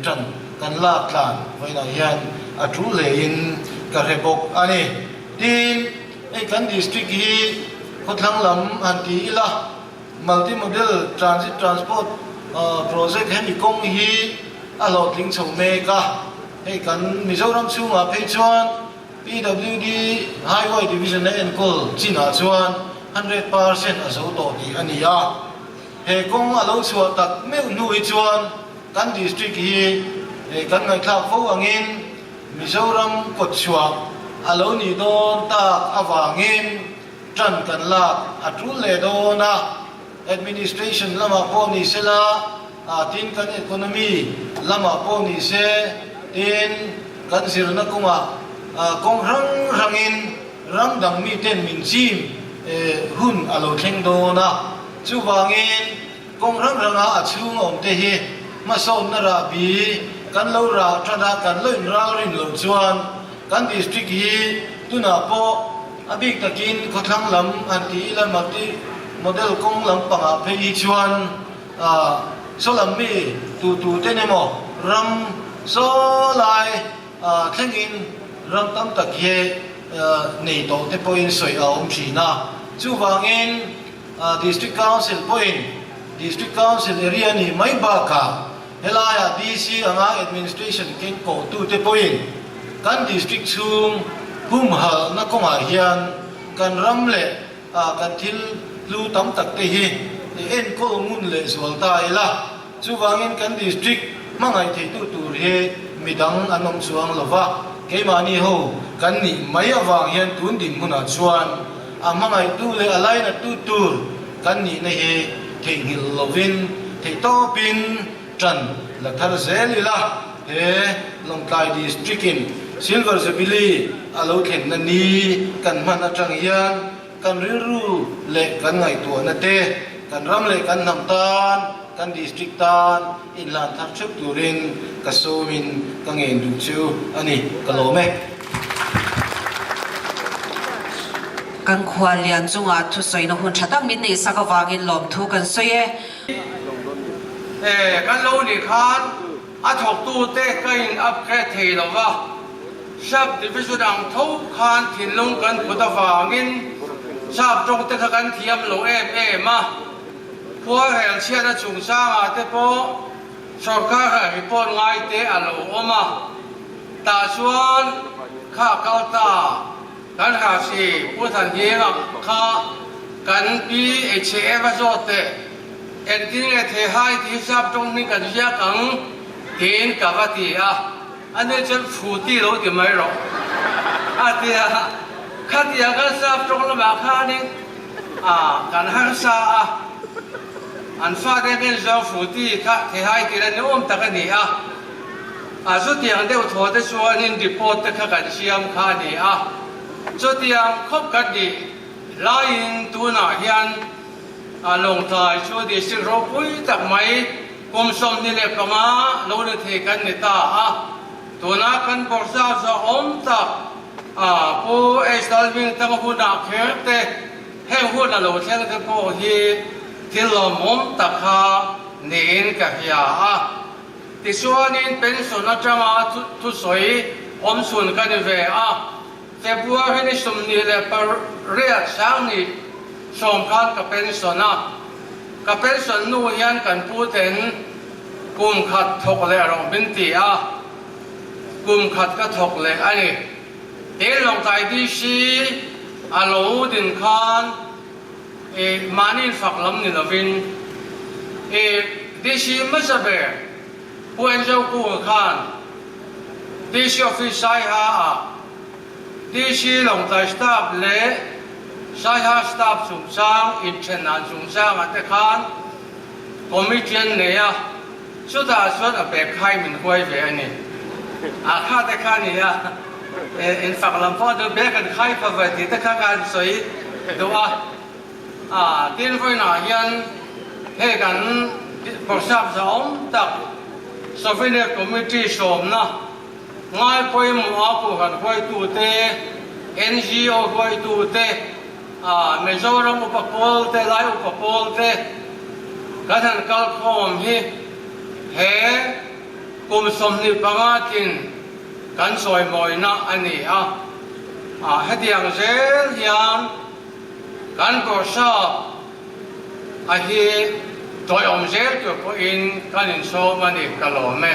ṭan kan lak tlan vawiinah hian a ṭul hlein ka hre bawk a ni. Tin, hei kan district hi khawthlang lam han ti ila, Multi Modal Transit Transport Project hemi kawng hi a hlawhtling chho mek a, hei kan Mizoram chhungah phei chuan PWD Highway Division a enkawl chinah chuan 100% a zo tawh tih a ni a. He kawng a lo chhuah tak meuh hnu hi chuan kan district hi kan ngaihthlak fo angin Mizoram kawtchhuah a lo nih dawn tak avangin tan kan lak a tul leh dawn a. Administration lamah pawh ni se la, tin kan economy lamah pawh ni se, tin kan zirna kawngah kawng hrang hrangin ram dang miten min chim hun a lo thleng dawn a. Chuvangin kawng hrang hranga a chhung awm te hi hmasawnna rahbi kan lo rah tan a, kan lo inralrin loh chuan kan district hi tunah pawh A bik takin khawthlang lam han ti ila multi model kawng lampangah phei hi chuan saw lam mi tu tu ten emaw ram saw lai thlengin ram tam tak hi nei tawh te pawhin sawi a awm thin a. Chuvangin District Council pawhin District Council area nih mai bakah Helaiah DC anga administration keng kohtute pawhin kan district chhung humhalhna kawngah hian kan ram leh kan thil hlu tam tak te hi enkawl ngun leh zual ta ila. Chuvangin kan district hmangaih theitu tur hi midang an awm chuang lo va, keimahni ho kan nih mai avang hian tun dinhmunah chuan a hmangaihtu leh a lainattu tur Kan nihna hi theihnghilh lovin theihtawpin ṭan la thar zel ila, he Lawngtlai District-in Silver Jubilee a lo thlenna ni kan hman aṭang hian kan rilru leh kan ngaihtuahna te, kan ram leh kan hnam tan, kan District tan inhlan thar ṭheuh turin ka sawmin ka ngen duh chu a ni, ka lawm e. Kan khuallian chungah thusawina hun tha tak min neihsak avangin lawmthu kan sawi e. E, kan lo nih khan a thawktute ka in upgrade thei lo va, Sub Division ang tho khan thinlung kan put avangin Sap tawng te kha kan thiam lo em em a, khuarel chhiatna chungchangah te pawh sorkar ah report ngai te a lo awm a, tah chuan kha kal ta. Kan hasi Pu Thanhnianga kha kan pi HAF a zawt teh, engtin nge Thehai tih hi sap tawng hming kan ziak ang tiin ka va ti a, ani chuan Fruity lo ti mai rawh a ti a, khatiang kan sap tawng lamah khanin kan harsa a, an fate nen zawng Fruity kha Thehai tih la ni awm tak a ni a. A chutiang deuh thaw te chuanin report te kha kan siam kha a ni a, chutiang khawp kan nih laiin tunah hian a Lawngtlai chu district ropui tak mai kum 25 lo ni thei kan ni ta a, tuna kan bawrhsap zawhawm tak a Pu H Lalhmingthanga hunah kher te heng hun a lo thleng te pawh hi thil lawmawm tak kha niin ka hria a. Tichuanin pension atanga thusawi awmchhun ka ni ve a, February ni 28 2010 khan ka pension a, ka pension hnu hian kan puten kum khat thawk leh rawh min ti a, kum khat ka thawk leh a ni. Tin Lawngtlai DC a lo din khan I mahni fak lam ni lovin i DC hmasa ber Pu Enzo Kunga khan DC Office Saiha ah DC Lawngtlai Staff leh Saiha Staff chungchang inthen dan chungchangah te khan Committee an nei a, chutah chuan a bag khai min huai ve a ni. A kha te kha a ni a, infak lam pawh chu bag an khai pha ve tih te kha ka han sawi duh a. Tin vawiinah hian hei kan Bawrhsap zahawm tak Souvenir Committee sawmna ngai pawimawha Kohhran huaitute, NGO huaitute, Mizoram upa pawl te, Lai upa pawl te kan han kal khawm hi he kum 25 tlin kan sawimawina a ni a. Hetiang zel hian kan Bawrhsap a hi tawiawm zel tur pawhin kan insawm a ni, ka lawm e.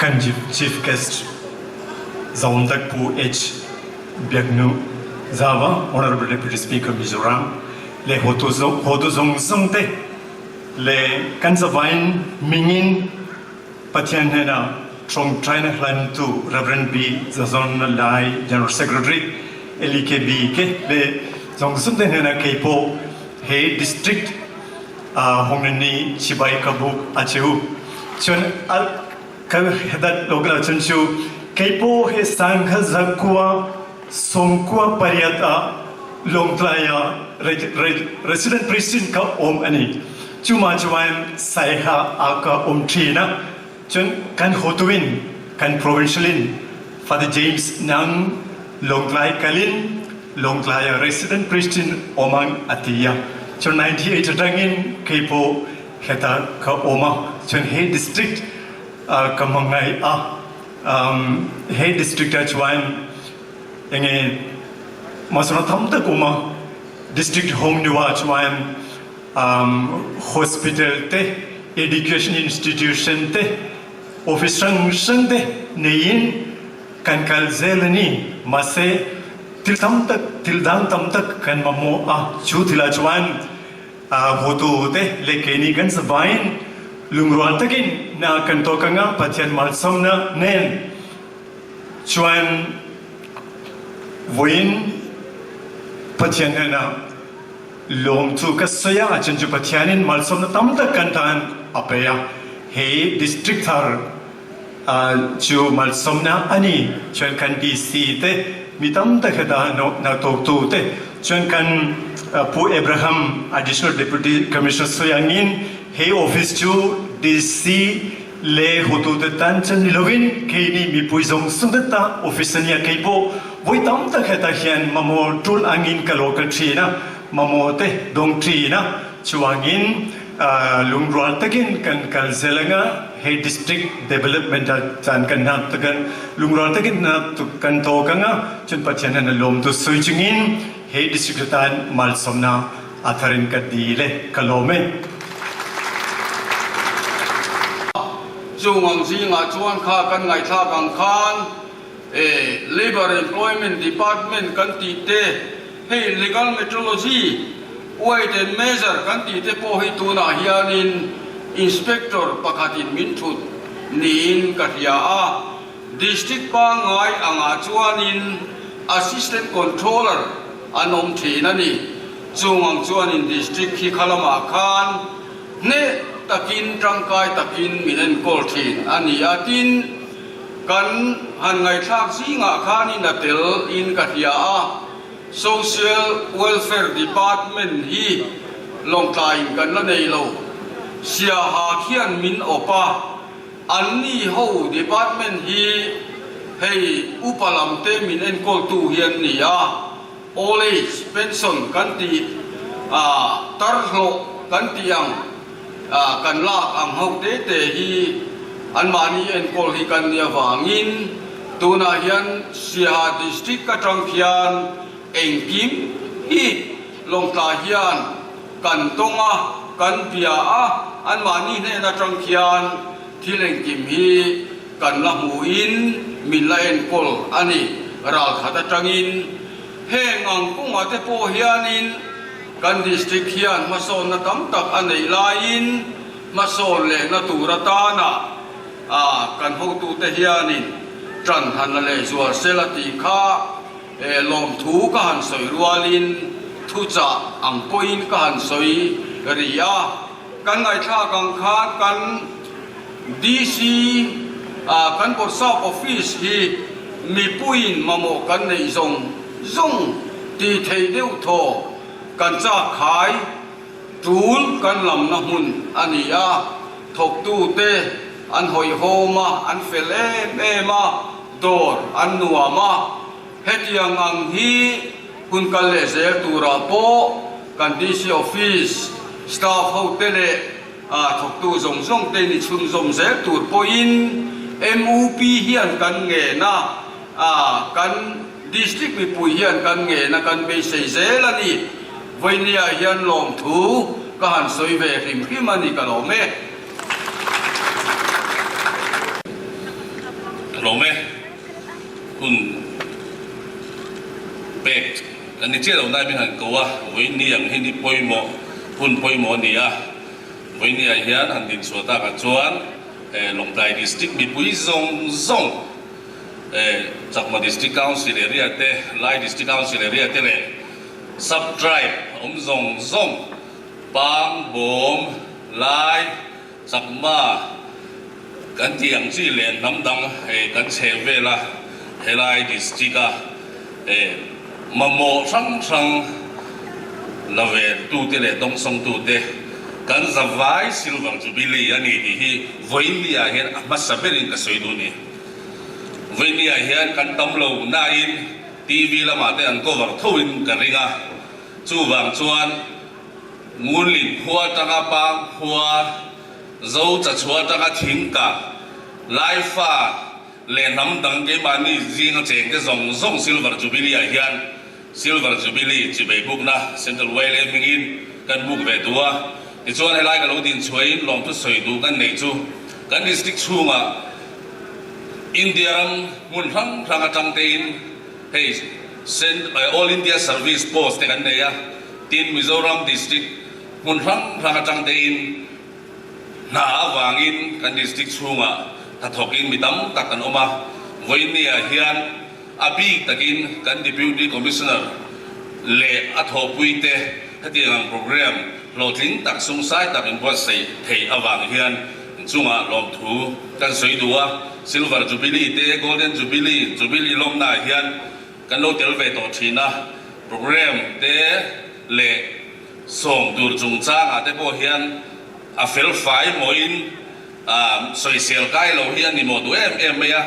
Kan Chief Guest Zawndak Pu H. Biaknu Zava, Honorable Deputy Speaker Mizoram le hotu hotu zong zong te le kan zavain mingin Pathian hnenah ṭawngṭainak hlantu Reverend B. Zazon Lai General Secretary LEKB ke le zong zong te hnenah keipoh he district hongni chibai ka buk a cheu. Cun ka hedat lokla cun cu keipoh he sangkha zakua sawmkua pariat ah Lawngtlai ah resident president ka om ani. Cuma chuan Saiha a ka um ṭhin a. Cun kan hotu in kan provincial in Father James nang Lawngtlai kalin Lawngtlai ah resident president omang ati a. Cun 98 atangin keipo heta ka oma. Cun he district ka mangai a. He district ah chuan enge masona tham tak uma district home niwa chuan hospital te education institution te office hrang hrang te neiin kan kal zel ani mahse thil tam tak thil dang tam tak kan mamawh a chu thil ah chuan hotu te le keini kan zavain lungrual takin na kan tawk anga Pathian malsawmna nen chuan vawiin Pathian hnenah lawm chu ka sawi a, cun cu Pathian in malsawmnak tam tak kan tan a pe a. Hi district thar cu malsawmnak ani cun kan DC te mi tam tak he dah na tawktu te cun kan Pu Abraham Additional Deputy Commissioner Soyangin he office cu DC le hotu te tan cun ni loin kei nih mipui zong sung ta office ania kei pawh voi tam tak heta hian mamaw tul angin ka lo kal thin a mamaw te dong thin a chuangin lungrual takin kan kal zelanga he district development chan kan na takan lungrual takin na kan to kanga chun pathian an lom tu soi chungin he district tan malsomna atharin ka di le ka lawm e. Chung ang zingah chuan kha kan ngaihthlak ang khan e Labour Employment Department kan tih te, hei Legal Metrology, Weight and Measure kan tih te pawh hi tunah hianin Inspector pakhatin min thut niin ka hria a. District pangngai angah chuanin Assistant Controller an awm thin a ni. Chung ang chuanin District hi kha lamah khan hneh takin tangkai takin min enkawl thin a ni a. Tin, kan han ngaihthlak zingah khanin a tel in ka hria a, Social Welfare Department hi Lawngtlaiin kan la nei lo. Siaha khian min awp a. Anni ho department hi hei upa lam te min enkawltu hi an ni a, old age pension kan tih a tar hlawh kan tih ang kan lak ang ho te te hi anmahni enkawl hi kan nih avangin tunah hian Siaha district atang khian engkim hi. Lawngtlai hian kan tawng a, kan bia a, anmahni hnen atang khian thil engkim hi kan la hmuhin min la enkawl a ni. Ralkhat atangin heng ang kawngah te pawh hianin kan district hian hmasawnna tam tak a neih laiin hmasawn lehna tur atana a kan hotute hianin tan han la lehzual sela tih kha Lawmthu ka han sawi rualin thuchah ang pawhin ka han sawi ri a, kan ngaihthlak ang khan kan DC ah kan Bawrhsap office hi mipuiin mamawh kan neih zawng zawng tih theih deuh thaw kan chak khai tul kan lamna hmun a ni a, thawktute an hawihhawm a, an fel em em a. Dawr an nuam a, hetiang ang hi hun kal leh zel turah pawh kan DC Office staff ho te leh thawktu zawng zawng te ni chhunzawm zel tur pawhin MUP hian kan ngen a, kan District mipui hian kan ngen a, kan beisei zel a ni. Vawinia hian lawmthu ka han sawi ve hrim hrim a ni ka lawm e. Lawm e, hun pek kan ni chiah lo lai min han ko a, vawiin ang hi ni pawimawh, hun pawimawh a ni a, vawiin ah hian han dinchhuah takah chuan Lawngtlai District mipui zawng zawng Chakma District Council area te, Lai District Council area te leh Sub Tribe awm zawng zawng Pang, Bawm, Lai, Chakma kan tih ang chi leh hnam dang kan chheh vel a, helai district a mamawh hrang hrang la ve tute leh dawngsawng tute kan zavai Silver Jubilee a ni tih hi vawiin ah hian a hmasa berin ka sawi duh a ni. Vawiin ah hian kan tam lo nain TV lamah te an cover tho in ka ring a, chuvang chuan Ngunlin khua atanga Pang khua, Zo Chachhua atanga Thingka, Laifa leh hnam dang keimahni zinga chengte zawng zawng Silver Jubilee ah hian Silver Jubilee chibei bukna Central YLA hmingin kan buk ve duh a. Tichuan helai ka lo din chhuahin lawmthu sawi duh kan neih chu kan district chhungah India ram hmun hrang hrang atang tein hei All India Service post te kan nei a. Tin, Mizoram District hmun hrang hrang atang tein hna avangin kan District chhungah hnathawkin mi tam tak an awm a. Vawiinniah hian a bik takin kan Deputy Commissioner leh a thawhpuite hetiang ang programme hlawhtling tak sumsai tak inbuatsaih theih avang hian chungah lawmthu kan sawi duh a. Silver Jubilee te Golden Jubilee, Jubilee lawmnaah hian Kan lo tel ve tawh thin a, programme te leh sawm tur chungchangah te pawh hian a fel fai mawiin sawisel kai lo hi a ni maw duh em em mai a.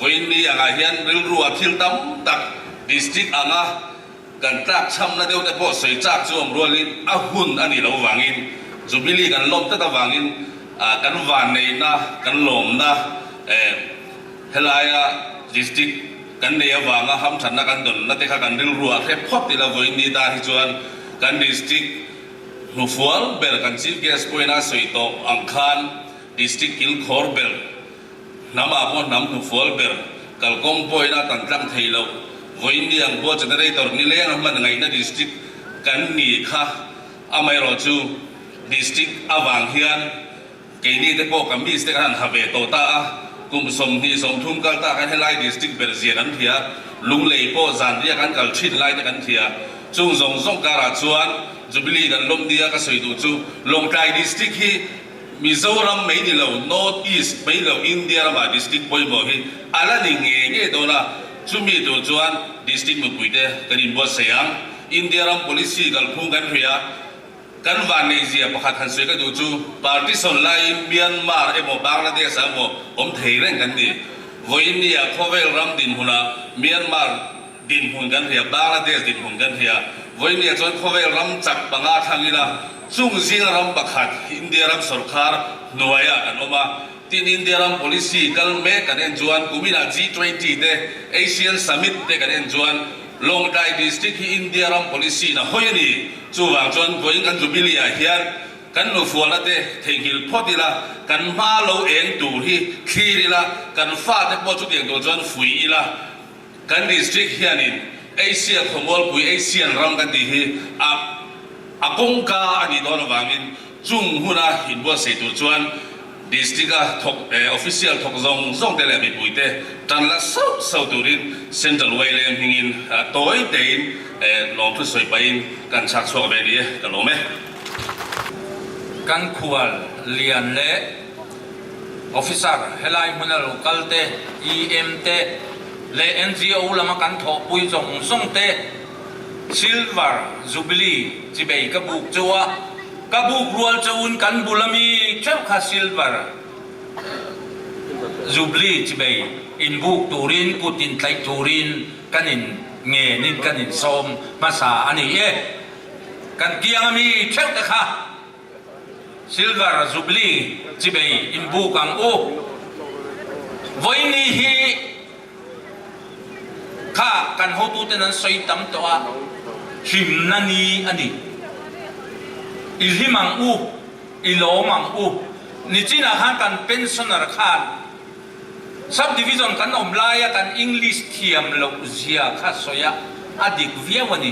Vawiin ni angah hian rilru-a thil tam tak district anga kan tlak chhamna deuh te pawh sawi chak chu awm rualin a hun a nih loh vangin Jubilee kan lawm tlat avangin kan vanneihna, kan lawmna Helaia district kan nei avanga hamthatna kan dawnna te kha kan rilru ah hrep phawt ila vawiin ni ta hi chuan kan district hnufual ber kan chief guest pawhin a sawi tawh ang khan district kilkhawr ber hnam ah pawh hnam hnufual ber kalkawng pawhin a tan tlang thei loh vawiin ni ang pawh generator nileng a hman ngaihna district kan ni kha amaherawh chu district avang hian Keini te pawh kamis te kan han ha ve tawh ta a, kum 20 30 kal ta khan helai district ber zia kan hria, Lunglei pawh zanriah kan kal thin lai te kan hria. Chung zawng zawng karah chuan Jubilee kan lawm nia ka sawi duh chu Lawngtlai district hi Mizoram mai ni lo, North East mai lo India ramah district pawimawh hi a la ni ngei ngei dawn a, chumi tur chuan district mipui te kan inbuatsaih ang. India ram policy kalphung kan hria. Kan vanneihzia pakhat han sawi ka duh chu party sawn laiin Myanmar emaw Bangladesh ah emaw awm thei reng kan ni. Vawiin ni ah khawvel ram dinhmunah Myanmar dinhmun kan hria, Bangladesh dinhmun kan hria. Vawiin ni ah chuan khawvel ram chak panga thlang ila chung zinga ram pakhat India ram sawrkhar hnuaiah kan awm a. Tin India ram policy kal mek kan en chuan kuminah G20 te Asian Summit te kan en chuan. Lawngtlai District hi India ram policy in a hawi a ni. Chuvang chuan vawiin kan Jubilee ah hian kan nufualna te theihnghilh phawt ila, kan hma lo eng tur hi thlir ila, kan fate pawh chutiang tur chuan fuih ila. Kan District hianin Asia khawmualpui, Asian ram kan tih hi a a kawngka a nih dawn avangin chung huna inbuatsaih tur chuan District-a thawk official thawk zawng zawng te leh mipuite tan la sauh sauh turin Central Waileng hmingin tawi tein lawmthu sawi pahin kan chhak chhuak ve ni e, ka lawm e. Kan khual lian leh Officer helai hmuna lo kal te, EM te leh NGO lama kan thawhpui zawng zawng te Silver Jubilee chibei ka buk chu a, ka buk rual chauhin kan bul ami theuh kha Silver Jubilee chibei inbuk turin kut intlaih turin kan in ngenin kan insawm hmasa a ni e. Kan kiang ami theuh te kha Silver Jubilee chibei inbuk ang u. Vawiini hi kha kan hotuten an sawi tam tawh a, hlimna ni a ni. I hlim ang u, i lawm ang u. Nichinah khan kan pensioner khan Sub Division kan awm laia kan English thiam loh zia kha sawi a, a dik viau a ni.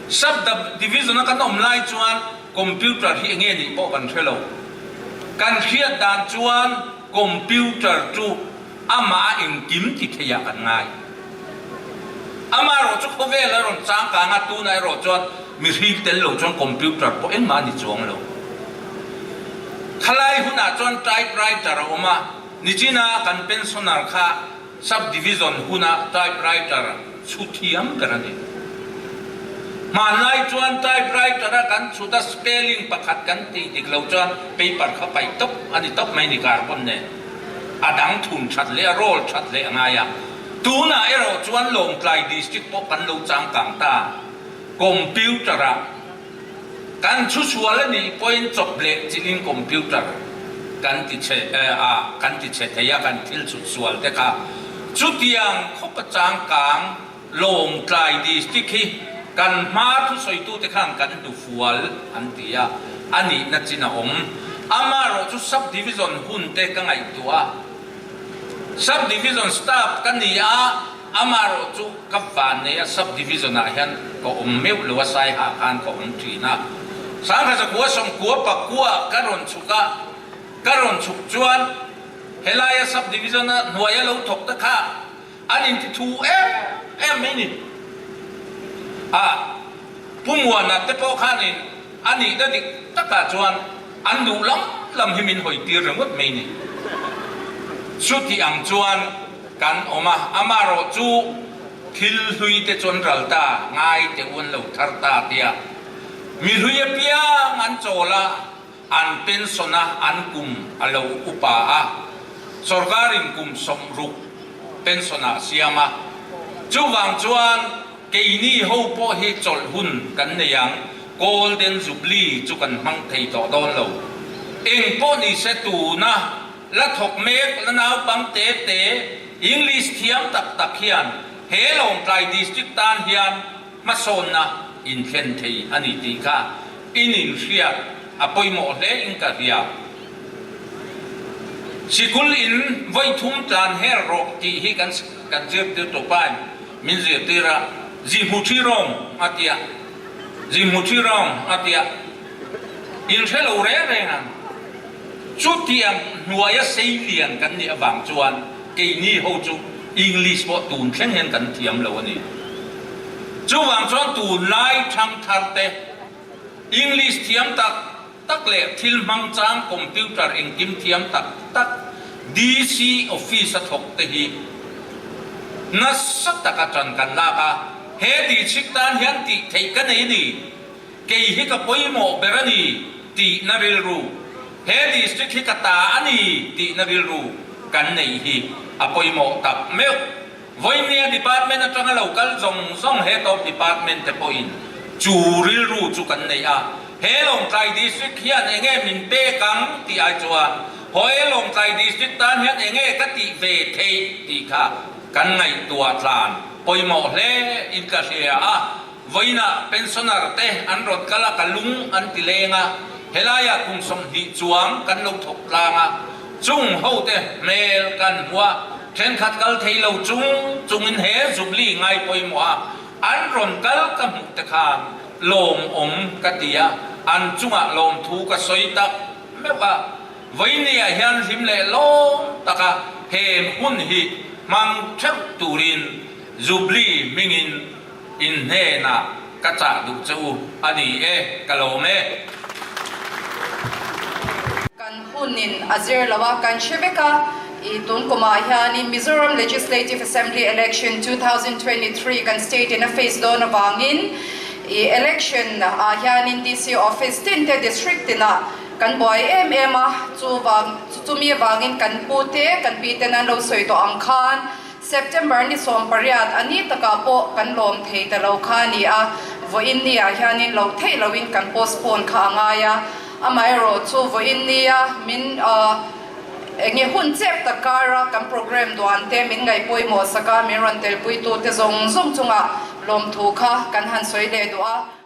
Sub Division a kan awm lai chuan Computer hi enge nih pawh kan hre lo. Kan hriat dan chuan Computer chu amah a engkim ti theiah kan ngai. Amaherawh chu khawvel a rawn changkang a, tunah erawh chuan mihring tel lo chuan Computer pawh engmah a ni chuang lo. Thalai hunah chuan typewriter a awm a, nichina kan pensioner kha sub-division huna typewriter chhu thiam ber a ni. Hmanlai chuan typewriter a kan chhut a spelling pakhat kan tih dik lo chuan paper kha paih tawp a ni tawp mai ni carbon nen a dang thun that leh a roll that leh a ngai a. Tunah erawh chuan Lawngtlai district pawh kan lo changkang ta, computer ah Kan chhusual a nih pawhin chawp leh chilhin computer kan ti chhe a kan ti chhe thei a, kan thil chhut sual te kha. Chutiang khawpa changkang Lawngtlai district hi kan hma thusawitute khan kan hnufual an ti a, a nihna chin a awm. Amaherawh chu sub division hun te ka ngaihtuah a, sub division staff ka ni a, Amaherawh chu ka van nei a sub division ah hian ka awm meuh lo a Saiha khan ka awm thin a. Sangkha zakua sawmkua pakua ka rawn chhuk a, ka rawn chhuk chuan helaia sub division a hnuaia lo thawk te kha an inti thu em em mai ni. A Pu Muana te pawh khanin A nihna dik takah chuan an duh lam lam hi min hawi tir ringawt mai ni. Chuti ang chuan kan awm a, amaherawh chu thil hlui te chuan ral ta, ngai te u an lo thar ta tia mi hlui apiang an chawl a, an pension a, an kum a lo upa a, sorkarin kum 60 pension ah siam a, chuvang chuan Keini ho pawh hi chawlh hun kan nei ang, Golden Jubilee chu kan hmang thei tawh dawn lo. Eng pawh ni se tuna la thawk mek la naupang te te English thiam tak tak hian he Lawngtlai District tan hian hmasawnna inthlen thei a ni tih kha in inhriat a pawimawh hle in ka hria. Sikul in vawi thum tlan her rawh tih hi kan kan zirtir tawpain Min zirtir a, Zi hmu thi rawng a tia, Zi hmu thi rawng a tia, in hre lo reng reng ang. Chutiang hnuaia sei lian kan nih avang chuan keini ho chu English pawh tun thleng hian kan thiam lo a ni. Chuvang chuan tunlai thangthar te English thiam tak tak leh thil hmang chang computer engkim thiam tak tak DC office a thawk te hi nasa taka tan kan lak a, he district tan hian tih theih ka nei a ni, kei hi ka pawimawh ber a ni tihna rilru, he district hi ka ta a ni tihna rilru kan neih hi a pawimawh tak meuh. Vawinia department atanga lo kal zawng zawng Head of Department te pawhin chu rilru chu kan nei a, he Lawngtlai District hian enge min pek ang tih ai chuan haw e Lawngtlai District tan hian enge ka tih ve theih tih kha kan ngaihtuah tlan pawimawh hle in ka hria a, vawiinah pensioner te an rawn kal a, ka lung an ti leng a, helaiah kum 20 chuang kan lo thawk tlang a, chung ho te hmel kan hmu a, thenkhat kal thei lo chung chungin he Jubilee ngai pawimawh a an rawn kal ka hmuh te khan lawmawm ka ti a, an chungah lawmthu ka sawi tak meuh a. Vawinia hian hlim leh lawm taka he hun hi hmang theuh turin Jubilee hmingin in hnenah ka chah duh che u a ni e, ka lawm e. Kan hunin a zir lo a, kan hre vek a, i tun kumah hianin Mizoram Legislative Assembly Election 2023 kan state in a face dawn avangin i election ah hianin DC office tin te district tinah Kan buai em em a, chu vang chumi avangin kan pu te, kan pi ten an lo sawi tawh ang khan September ni 18 a ni takah pawh kan lawm thei ta lo kha a ni a, vawiin ni ah hianin lo theih loin kan postpone kha a ngai a, amaherawh chu vawiin nia min enge hun chep tak kara kan program duan te min ngaih pawimawh sak a, min rawn telpuitu te zawng zawng chungah lawmthu kha kan han sawi leh duh a.